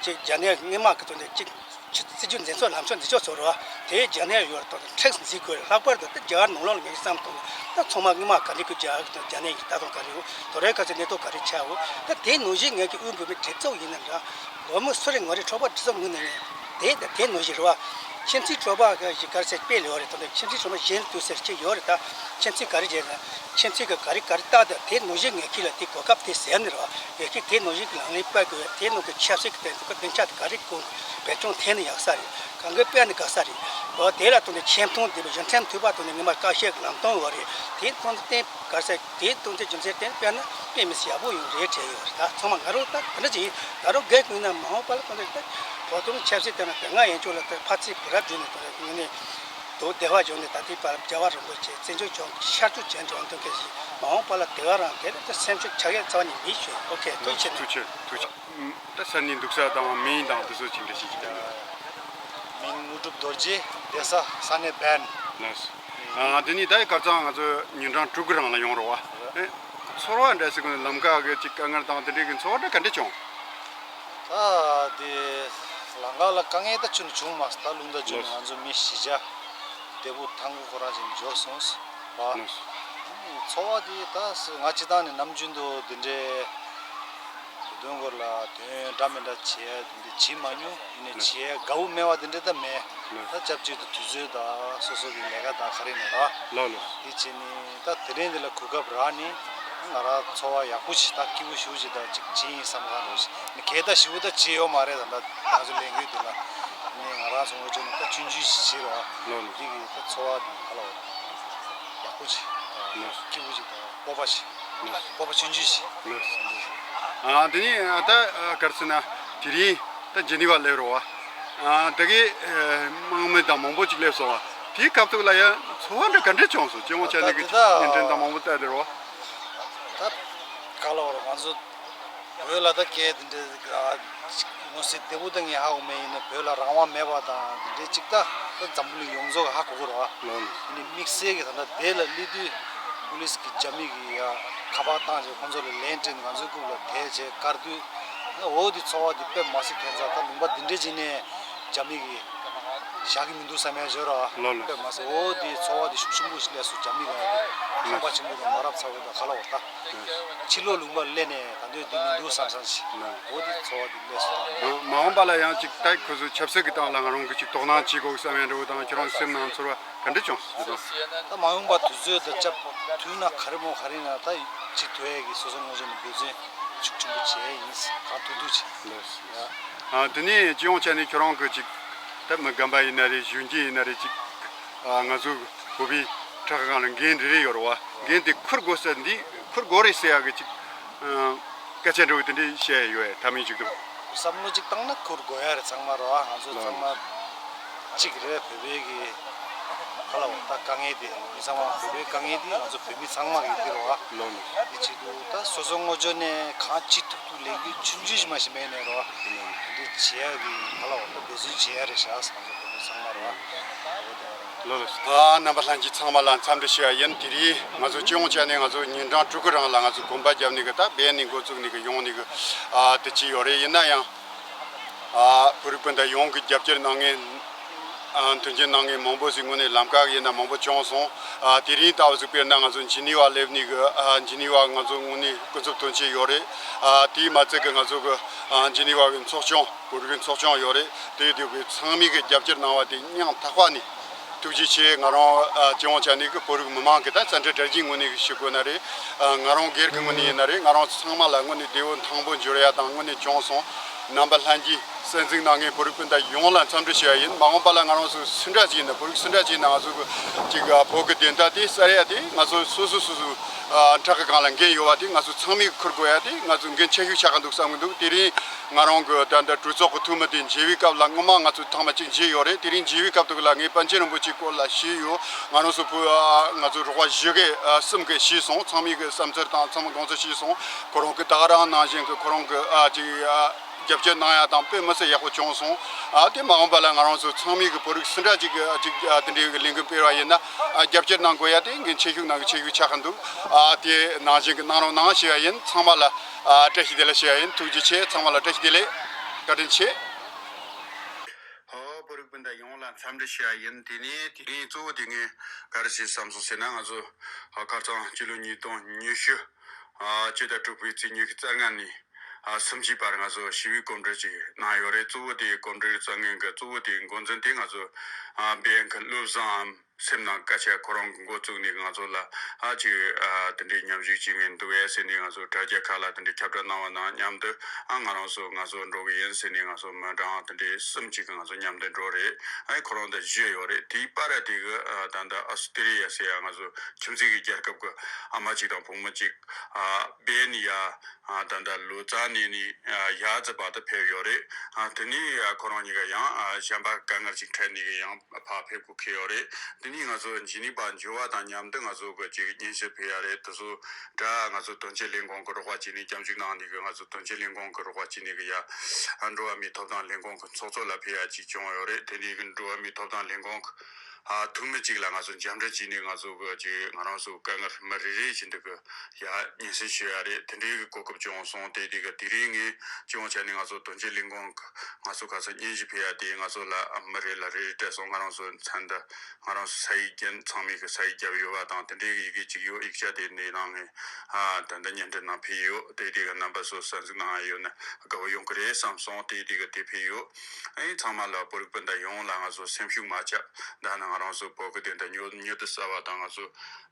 ཅིག་རྒྱ་ནག་སྔོན་མ་གི་དོན་དེ་ཅིག་ཆི་སྲིད་ཇུས་འཛིན་ཚུལ་ལམ་སྲོལ་འཛིན་ཕྱོགས་ཚོ་རེད་བ། དེ་རྒྱ་ནག་ཡོད་དོན་དེ་མཁྲེགས་འཛིན་དགོས། ལྷག་པར་དུ་ད་རྒྱ་གར་ནང་ལོགས་ལ་ངས་བསམ་གཏོང་ད་ཚང་མ་སྔོན་མ་ག་འདྲ་གི་རྒྱ་གར་དང་རྒྱ་ནག་གི་ལྟ་སྟངས་ག་རེ་ཡོད་དོ་རེད། ག་ཚོད་གནས་སྟངས་ག་རེ་ཆགས་ཡོད། ད་དེ་ནང་བཞིན་ངས་ཀྱི་དབུས་བོད་མིའི་སྒྲིག་འཛུགས་ཡིན་ན་འདྲ་བོད་མི་སུ་རེད་ངོ་རེད་ཚོགས་པ་སྒྲིག་འཛུགས་ངོས་ནས་ངས་དེ་ད་དེ་ནང་བཞིན་རེད་བ། ཁྱིམ་མཚེས་གྲོགས་པ་ག་ཞིག་ག་རེ་ཟེར་དཔེ་ལས་ཡོད་རེད། དོན་དེ་ཁྱིམ་མཚེས་གྲོགས་པ་གཞན་དུ་ཟེར་གྱི་ཡོད་རེད། ད་ཁྱིམ་མཚེས་ག་རེ་བྱས་ན་ཁྱིམ་མཚེས་ཀྱི་ག་རེ་ག་རེ་ལྟ་དེ་དེ་ནང་བཞིན་ངེད་ཀྱིས་ལ་དེ་གོ་སྐབས་དེ་ཟད་ནི་རེད་བ། ངེད་ཀྱིས་དེ་ནང་བཞིན་གྱི་ལག་ལེན་སྤེལ་དགོས། དེ་ནང་གི་ཆབ་སྲིད་ཀྱི་དོན་དུ་གི་སྡིངས་ཆ་དེ་ག་རེ་སྐོང་དགོས། བེད་སྤྱོད་འཐེན་ནི་ཡག་ས་རེད། གང་གི་སྤེལ་ནི་དགའ་ས་རེད། འོ་དེ་ལ་དོན་དེ་ཆེ་མཐོང་ལྡན་པའི་གཞུང་ཁྲིམས་ཐོག་པ་དོན་དེ་ངེས་མ་བཀའ་བཤད་ཀྱི་ལམ་སྟོན་ཡོད་རེད། དེ་དོན་དེ་བསྟན་ག་རེ་ཟེར་དེ་དོན་དེ་རྒྱུ་མཚན་བསྟན་སྤེལ་ན་དཔེ་མི་སྲིད་ཡག་པོ་ཡོང་རེད་དྲན་ཡོད་རེད། ད་ཚང་མ་ང་རང་ད་དེ་འདྲ་ཅིག་ཡིན། ང་རང་སྒེར་ཀུན་ན་མ་འོངས་པ་ལ་དོན་དེ་ད་བོད་དོན་ཆབ་སྲིད་དེ་ན་དེ་སྔ་ཡན་ཆོད་ལ་ད་ཕ་ཚིག་བུ་རབས་བརྒྱུད་ནས་དོན་དེ་ངོས་ནས་དོ་བདེ་བ་བྱུང་ནས་ད་ལྟའི་བར་རྒྱལ་བ་རིན་པོ་ཆེ་བཙན་བྱོལ་ལྗོངས་ཀྱི་ཤར་ཕྱོགས་བྱོན་འགྲོ་འདུག་མཁན་ཞིག་མ་འོངས་པ་ལ་དེ་ག་རང་དེ་ལ་ད་སེམས་ཤུགས་ཆག་ཡས་རྩ་བ་ནས་མེད་ཞུ། ཨོ་ཁེ་ཐུགས་རྗེ་ཆེ་ཐུགས་རྗེ་ཆེ་ཐུགས་རྗེ་ཆེ། ད་ས་གནས་འདུག་ས་དང་མིང་དང་དེ་ཚོ་ཅི་འདྲ་ཞིག་ཅིག་དང་། མིང་དངོས་གྲུབ་རྡོ་རྗེ། བསྡད་ས་ས་གནས་བན། ལགས་སོ། ཨ་དེ་ནས་ད་ཁ་སང་ང་ཚོ་ཉིན་གྲངས་དྲུག་གི་རིང་ལ་ཡོང་རོགས་བ། ཨེ། ཚོར་བ་འདྲ་ཞིག་གི་ལམ་ཁ་གི་ཅིག་དཀའ་ངལ་དང་དེ་འདྲའི་གི་ཚོར་བ་འདྲ་ག་འདྲ་བྱུང་། ད་དེ་ལམ་ཁ་ལ་དཀའ་ངལ་ད་ཅུང་བྱུང་མ་སོང་། ད་རླུང་རྟ་རྒྱུག་ནས་ལགས་སོ། ང་ཚོ་མི་བཞི་བརྒྱ་བདེ་པོ་ཐང་གུ་ཁོ་རང་བཞིན་འབྱོར་སོང་། བ། ལགས་སོ། ཚོར་བ་དེ་ད་ང་སྤྱི་བཏང་ནས་ནམ་རྒྱུན་དུ་དེ་འདྲའི་བོད་དོན་སྐོར་ལ་དོན་འདྲ་མི་འདྲ་བྱས་དེ་འདྲ་བྱེད་མ་མྱོང་། ཡིན་ནའི་ལགས། བྱེད་དགའ་བོ་མེད་པ་དེ་འདྲ་ད་མེད། ལགས། ད་སྐབས་གཅིག་ཏུ་དུས་ཚོད་དང་སོ་སོ་གི་ལས་ཀ་དང་ག་རེ་ནས་ར། ལགས་ལགས། དེ་བྱས་ནས་ད་དེ་རིང་འདི་ལ་གོ་སྐབས་རག་ནས་ང་རང་ཚོར་བ་ཡག་པོ་ཞིག་ད་སྐྱིད་པོ་ཞེ་པོ་ཞིག་ད་ཅིག་བྱས་ཡིན་བསམ་བསམ་རོགས་ཞིག་ནི་གས་ད་ཞེ་པོ་ད་བྱས་ཡོད་མ་རེད། ད་ད་ང་ཚོ་ལས་འགུལ་འདི་ལ་ནི་ང་རང་ཚོ་ངོས་ཕྱོགས་ནས་ད་ཆུང་ཆུང་ཞིག་བྱས་རོགས། ལགས་ལགས། འདི་གི་ད་ཚོར་བ་འདི་ག་ལ་བ། ཡག་པོ་ཅིག་ལགས། སྐྱིད་པོ་ཅིག་དང་སྤོབས་པ་ཞིག་ལགས། སྤོབས་པ་ཆུང་ཆུང་ཞིག་ལགས། ཨ་དེ་ནས་ད་ག་རེ་ཟེར་ན་དེ་རིང་ད་ཇི་ནི་ཝ་སླེབས་རོགས་བ། ཨ་ད་གི་དམངས་མི་དང་མང་པོ་ཅིག་སླེབས་སོང་བ། དེའི་སྐབས་ཐོག་ལ་ཡང་ཚོར་བ་འདྲ་ག་འདྲ་བྱུང་སོང་། སྤྱི་ཡོངས་ཆ་ནས་ད་གི་དེ་ད་བརྙན་འཕྲིན་དང་མང་པོ་བལྟས་དེ་རོགས། ད་ག་ལ་བ་རོགས། ང་ཚོ་བོད་ལ་ད་སྐད་དེ་འདྲའི་ངོ་ཤེས་བདེ་པོ་ད་ངས་ཧ་གོ་མེད། ཡིན་ན་བོད་ལ་རང་དབང་མེད་པ་དང་དེ་འདྲའི་གཅིག་ད་ད་འཛམ་བུ་གླིང་ཡོངས་རྫོགས་ཧ་གོ་གི་རེད་བ། ལགས་ལགས། ཡིན་ནའི་དམིགས་བསལ་གྱི་ད་ལྟ་དེ་ལ་སླེབས་དུས་པུ་ལིས་ཀྱིས་རྒྱ་མི་གི་ཡ་ཁ་པར་བཏང་བྱས་ཁོང་ཚོ་ལ་ལན་སྤྲད་ནས་ང་ཚོའི་རྐུབ་ལ་དེད་བྱས་བཀར་དུས་འོ་དེ་ཚོར་བ་དེ་དཔེ་མ་སྲིད་ཁྱད་མཚར། ད་ལུང་པ་འདི་འདྲའི་ཅིག་ནས་རྒྱ་མི་གི་བཞག་གི་མི་འདུག་བསམ་ཡ་ཡོད་རེད་བ། ལགས་ལགས། དཔེ་མ་སྲིད་འོ་དེ་ཚོར་བ་དེ་ཤུགས་ཆེན་པོ་ཞིག་སླེབས་སོང་། རྒྱ་མི་ལ་ཡ་དེ་ཁང་པ་ཆེན་པོ་དང་མ་རབས་ཚ་བོ་དང་ག་ལ་བ་ད། ཕྱི་ལོགས་ལུང་པར་སླེབས་ནས་ད་འདོད་འདི་མི་འདུག་བསམ་བསམ་ཞིག་འོ་དེ་ཚོར་བ་འདི་སླེབས་སོང་། མ་འོངས་པ་ལ་ཡང་ཅིག་ད་ཁོ་ཚོའི་ཆབ་སྲིད་ཀྱི་སྟེང་ལ་ང་རང་གི་ཅིག་དོ་སྣང་བྱེད་དགོས་བསམ་ཡ་འདྲ་བོ་དང་ཁྱོད་རང་སེམས་ནང་ཚོར་བ་ ག་འདྲ་བྱུང་སོང་། ད་མ་འོངས་པ་དུས་ཚོད་དང་སྐབས་དུས་ན་ག་རེ་མོ་ག་རེ་ན་ད་ཅིག་ཐུག་ཡས་ཀྱི་སོ་སོ་ངོས་ནས་འབད་བརྩོན་ཤུགས་ཆེན་པོ་བྱས་ཡིན། གང་ཐུབ་ཐུབ་བྱས། ཨ་དེ་ནས་སྤྱི་ཡོངས་ཆ་ནས་ཁྱོད་རང་གི་ཅིག་ད་མི་རྒན་པ་ཡིན་ན་རེད། གཞོན་སྐྱེས་ཡིན་ན་རེད། ཅིག་ཨ་ང་ཚོ་བོད་པའི་ཕྲག་གི་སྒང་ལ་འགན་རེ་རེ་ཡོད་རེད་བ། འགན་དེ་འཁུར་དགོས་ས་འདི་འཁུར་དགོས་རེད་ཟེར་ཡག་གི་ཅིག་ཨ་སྐད་ཆ་འདྲ་བོ་དེ་འདྲ་བཤད་ཡོད། ད་མིན་ཅིག་ཏུ་བསམ་བློ་ཅིག་བཏང་ན་འཁུར་དགོས་ཡ་རེད། ཚང་མ་རེད་བ། ང་ཚོ་ཚང་མ་གཅིག་རེད། བོད་པའི་གི་ག་ལ་བ་ད་དཀའ་ངལ་དེ་མི་ཚང་མ་བོད་པའི་དཀའ་ངལ་དེ་ང་ཚོ་བོད་མི་ཚང་མ་གི་དེ་རེད་བ། ལོ་ནི། དེ་ཆེད་དུ་ད་སོ་སོ་ངོས་ནས་གང་ཅི་ཐུབ་ཐུབ་ལས་འགུལ་ཆུང་ཆུང་ཞིག་མ་ཞིག་མེད་ནས་རེད་བ། འདི་བྱེད་ཡ་གི་ག་ལ་བ་ད་འབད་བརྩོན་བྱེད་ཡ་རེད་ཤག་ང་ཚོ་བོད་མི་ཚང་མ་རེད་བ། ལོ་ལོ། ཨ་རྣམ་པ་ལྷན་རྒྱས་ཚང་མ་ལ་འཚམས་འདྲི་ཞུ་ཡ་ཡིན། དེ་རིང་ང་ཚོ་སྤྱི་ཡོངས་ཆ་ནས་ང་ཚོ་ཉིན་གྲངས་དྲུག་གི་རིང་ལ་ང་ཚོ་གོམ་པ་བརྒྱབ་ནས་གི་ད་བེད་ནས་འགོ་བཙུགས་ནས་གི་ཡོང་ནས་གི་ཨ་དེ་བྱས་ཡོད་རེད། ཡིན་ན་ཡང་ཨ་བོད་རིགས་སྤུན་ཟླ་ཡོངས་ཀྱི་རྒྱབ་སྐྱོར་གནང་མཁན་ཨ་མཐུན་རྐྱེན་གནང་མཁན་མང་པོ་ཞིག་ངོས་ནས་ལམ་ཁ་ཡིན་ན་མང་པོ་བྱུང་སོང་། ཨ་དེ་རིང་ལྟ་བུ་ཞིག་དཔེར་ན་ང་ཚོ་ཇི་ནི་ཝ་སླེབས་ནས་གི་ཨ་ཇི་ནི་ཝ་ང་ཚོ་དངོས་གནས་སྐུ་ཚབ་དོན་གཅོད་ཡོད་རེད། ཨ་དེས་མ་ཚད་གི་ང་ཚོ་གི་ཨ་ཇི་ནི་ཝ་གི་ཚོགས་ཆུང་། བོད་རིགས་ཚོགས་ཆུང་ཡོད་རེད། དེ་དེ་གི་ཚང་མས་གི་རྒྱབ་སྐྱོར་གནང་བ་དེ་སྙིང་ཐག་པ་ནས་ཐུགས་རྗེ་ཆེ། ང་རང་ཨ་སྤྱི་ཡོངས་ཆ་ནས་གི་བོད་རིགས་མི་མང་གི་ད་བཙན་བྱོལ་དྲ་རྒྱའི་ངོས་ནས་གི་ཞུ་དགོས་ན་རེད། ཨ་ང་རང་སྒེར་གི་ངོས་ནས་ཡིན་ན་རེད། ང་རང་ཚང་མ་ལ་དངོས་གནས་བདེ་བོ་ཐང་པོ་འབྱོར་ཡ་དང་དངོས་གནས་བྱུང་སོང་། རྣམ་པ་ལྷན་རྒྱས་གསན་གཟིགས་གནང་མཁན་བོད་རིགས་སྤུན་ཟླ་ཡོངས་ལ་འཚམས་འདྲི་ཞུ་ཡ་ཡིན། མ་འོངས་པ་ལ་ང་རང་ཚོ་སུ་འདྲ་ཅིག་ཡིན་ན་བོད་རིགས་སུ་འདྲ་ཅིག་ཡིན་ན་ང་ཚོ་གི་ཅིག་ཨ་བོད་གི་བདེན་མཐའ་དེ་གསལ་ཡ་དེ་ང་ཚོ་སོ་སོ་སོ་སོ་ཨ་ཕྲག་གི་སྒང་ལ་འགན་ཡོད་པ་དེ་ང་ཚོ་ཚང་མས་འཁུར་དགོས་ཡ་དེ་ང་ཚོ་འགན་ཆེ་ཤོས་ཆགས་ཀྱི་འདུག་བསམ་གི་འདུག་དེ་རིང་ང་རང་གི་ད་ལྟ་གྲོས་ཚོགས་ཀྱི་འཐུས་མི་དེ་མཇལ་བའི་སྐབས་ལ་སྔོན་མ་ང་ཚོ་ཐེངས་མ་གཅིག་མཇལ་ཡོད་རེད། དེ་རིང་མཇལ་བའི་སྐབས་དུ་ལ་ངས་པཎ་ཆེན་རིན་པོ་ཆེའི་སྐོར་ལ་ཞུས་ཡོད། ང་རང་ཚོ་བོད་ཨ་ང་ཚོ་རོགས་པ་བཞི་གི་ཨ་གསུམ་གི་ཞུས་སོང་། ཚང་མའི་གི་བསམ་ཚུལ་དང་ཚང་མ་དགོངས་ཚུལ་ཞུས་སོང་། ཁོ་རང་གི་ད་ག་རང་ནང་བཞིན་གི་ཁོ་རང་གི་ཨ་ཅིག་ཨ་རྒྱབ་སྐྱོར་གནང་ཡ་དང་དཔེ་མི་སྲིད་ཡག་པོ་བྱུང་སོང་། ཨ་དེ་མ་འོངས་པ་ལ་ང་རང་ཚོ་ཚང་མའི་གི་བོད་རིགས་སུ་འདྲ་ཅིག་གི་ཨ་ཅིག་ཨ་དེ་འདྲའི་གི་ལས་འགུལ་སྤེལ་བ་ཡིན་ན་ཨ་རྒྱབ་སྐྱོར་གནང་དགོས་ཡ་དེ་འགན་ཆེ་ཤོས་ནང་གི་ཆེ་ཤོས་ཆགས་ཀྱི་འདུག་ཨ་དེ་ནང་བཞིན་གི་གནང་རོགས་གནང་ཞུ་ཡ་ཡིན། ཚང་མ་ལ་ཨ་བཀྲ་ཤིས་བདེ་ལེགས་ཞུ་ཡ་ཡིན། ཐུགས་རྗེ་ཆེ། ཚང་མ་ལ་བཀྲ་ཤིས་བདེ་ལེགས། བཀའ་དྲིན་ཆེ། ཧོ་བོད་རིགས་སྤུན་ཟླ་ཡོངས་ལ་འཚམས་འདྲི་ཞུ་ཡ་ཡིན། དེ་ནས་དེ་རིང་གཙོ་བོ་དེ་ངས་ག་རེ་ཞུས་བསམ་སོང་ཟེར་ན་ང་ཚོ་ཁ་རྩང་སྤྱི་ལོ་ཉིས་སྟོང་ཉི་ཤུ་ཨ་སྤྱི་ཟླ་དྲུག་པའི་ཚེས་ཉི་ཤུ་རྩ་ལྔ་ནས་ཨ་སུམ་ཅུའི་བར་ང་ཚོ་ཞི་བའི་གོམ་བགྲོད་ཅིག་གནང་ཡོད་རེད། གཙོ་བོ་དེ་གོམ་བགྲོད་རྩ་འགེངས་ཀྱི་གཙོ་བོ་དེ་འགོ་འཛིན་དེ་ང་ཚོ་ཨ་བན་གི་བློ་བཟང་ཨམ་སེམས་ནང་སྐད་ཆ་ཁོ་རང་གི་འགོ་བཙུགས་ནས་ང་ཚོ་ལ་ཨ་ཅིག་ཨ་དེ་འདྲའི་མཉམ་ཞུགས་བྱེད་མཁན་འདུག་ཨེ་ཟེར་ནས་ང་ཚོ་དྲ་རྒྱ་ཁག་ལ་དེ་འདྲའི་ཁྱབ་བསྒྲགས་གནང་བ་དང་མཉམ་དུ་ཨ་ང་རང་ཚོ་ང་ཚོ་འགྲོ་གི་ཡིན་ཟེར་ནས་ང་ཚོ་མི་གྲངས་དེ་འདྲའི་གསུམ་ཅིག་གི་ང་ཚོ་མཉམ་དུ་འགྲོ་རེད། ཨ་ཁོ་རང་དང་བཞི་ཡོད་རེད། དེའི་བར་དེ་གི་ཨ་ད་ལྟ་ཨ་སི་ཏི་རི་ཡ་ཟེར་ཡ་ང་ཚོ་ཁྱིམ་མཚེས་ཀྱི་རྒྱལ་ཁབ་ཀྱི་ཨ་མ་ཅིག་དང་བུ་མོ་ཅིག་ཨ་བན་ཡ་ཨ་ད་ལྟ་ལོ་ཙཱ་ནས་ནི་ཨ་ཡ་ཙི་བར་དུ་ཕེབས་ཡོད་རེད། ཨ་དེ་ནས་ཨ་ཁོ་རང་གཉིས་ཀ་ཡང་ཨ་གཞན་པ་དཀའ་ངལ་ཅིག་འཕྲད་ནས་གི་ཡང་ཕར་ཕེབས་དགོས་ཁེལ་ཡོད་རེད། དེ་ནས་ང་ཚོ་ཇི་ནི་ཝ་འབྱོར་བ་དང་མཉམ་དུ་ང་ཚོ་གི་ཅིག་སྙན་ཞུ་ཕུལ་ཡ་རེད། དེ་ཚོ་ད་ང་ཚོ་དོན་གཅོད་ལས་ཁུངས་ཀྱི་རོགས་པ་བྱས་ནས་སྐྱབས་འཇུག་གནང་ནས་གི་ང་ཚོ་དོན་གཅོད་ལས་ཁུངས་ཀྱི་རོགས་པ་བྱས་ནས་གི་ཡ་ཨ་འགྲོ་བ་མིའི་ཐོབ་ཐང་ལས་ཁུངས་ཀྱི་ཚོགས་གཙོ་ལ་ཕུལ་ཡ་ཅིག་བྱུང་ཡོད་རེད། དེ་ནས་གི་འགྲོ་བ་མིའི་ཐོབ་ཐང་ལས་ཁུངས་ཀྱི་ཨ་འཐུས་མི་གཅིག་ལ་ང་ཚོ་མཇལ་འཕྲད་བྱས་ནས་ང་ཚོ་གི་ཅིག་ང་རང་ཚོ་དཀའ་ངལ་མི་རེ་རེ་བཞིན་དུ་གི་ཡ་སྙན་སེང་ཞུ་ཡ་རེད། དེ་འདྲའི་གི་གོ་སྐབས་བྱུང་སོང་། དེ་དེ་གི་དེ་རིང་ངས་སྤྱི་ཡོངས་ཆ་ནས་ང་ཚོ་དོན་གཅོད་ལས་ཁུངས་ཀྱི་ང་ཚོ་ག་ཚོད་སྙན་ཞུ་ཕུལ་ཡ་དེ་ང་ཚོ་ལ་མི་རེ་ལ་རེ་རེ་སྤྲད་སོང་། ང་རང་ཚོ་མཚན་དུ་ང་རང་ཚོ་ས་ཡིག་རྒྱན་ཚང་མས་གི་ས་ཡིག་བརྒྱབ་ཡོད་པ་དང་དེ་འདྲའི་གི་ཡི་གེ་གཅིག་ཡོད། ཡིག་ཆ་དེ་ནས་ནང་ནས་ཨ་ད་ལྟ་སྙན་སྒྲོན་ནང་ཕུལ་ཡོད། དེ་དེ་གི་རྣམ་པ་ཚོ་གསན་གཟིགས་གནང་ཡ་ཡོད་ན་དགའ་བོ་ཡོང་གི་རེད་བསམ་སོང་། དེ་དེ་གི་དེ་ཕུལ་ཡོད། ཨེ་ཚང་མ་ལ་བོད་རིགས་སྤུན་ཟླ་ཡོངས་ལ་ང་ཚོ་སེམས་ཤུགས་མ་ཆག་ད་ནི་ང་རང་ཚོ་བོད་ཀྱི་བདེན་མཐའ་མྱུར་མྱུར་དུ་གསལ་བ་དང་ང་ཚོ་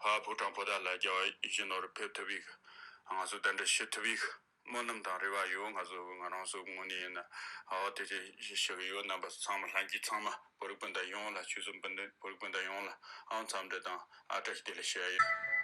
ཨ་ཕོ་བྲང་པོ་ཏ་ལ་རྒྱལ་བ་ཡིད་བཞིན་ནོར་བུ་ཕེབས་ཐུབ་པའི་ང་ཚོ་གདན་འདྲེན་ཞུ་ཐུབ་པའི་སྨོན་ལམ་དང་རེ་བ་ཡོད། ང་ཚོ་ང་རང་ཚོ་དངོས་གནས་ཡིན་ན་ཨ་དེ་དེ་ཞུ་གི་ཡོད། རྣམ་པ་ཚང་མ་ལྷན་རྒྱས་ཚང་མ་བོད་རིགས་སྤུན་ཟླ་ཡོངས་ལ་ཆོས་སྲིད་ཕན་བདེ་བོད་རིགས་སྤུན་ཟླ་ཡོངས་ལ་ཨང་འཚམས་འདྲི་དང་ཨ་བཀྲ་ཤིས་བདེ་ལེགས་ཞུ་ཡ་ཡིན།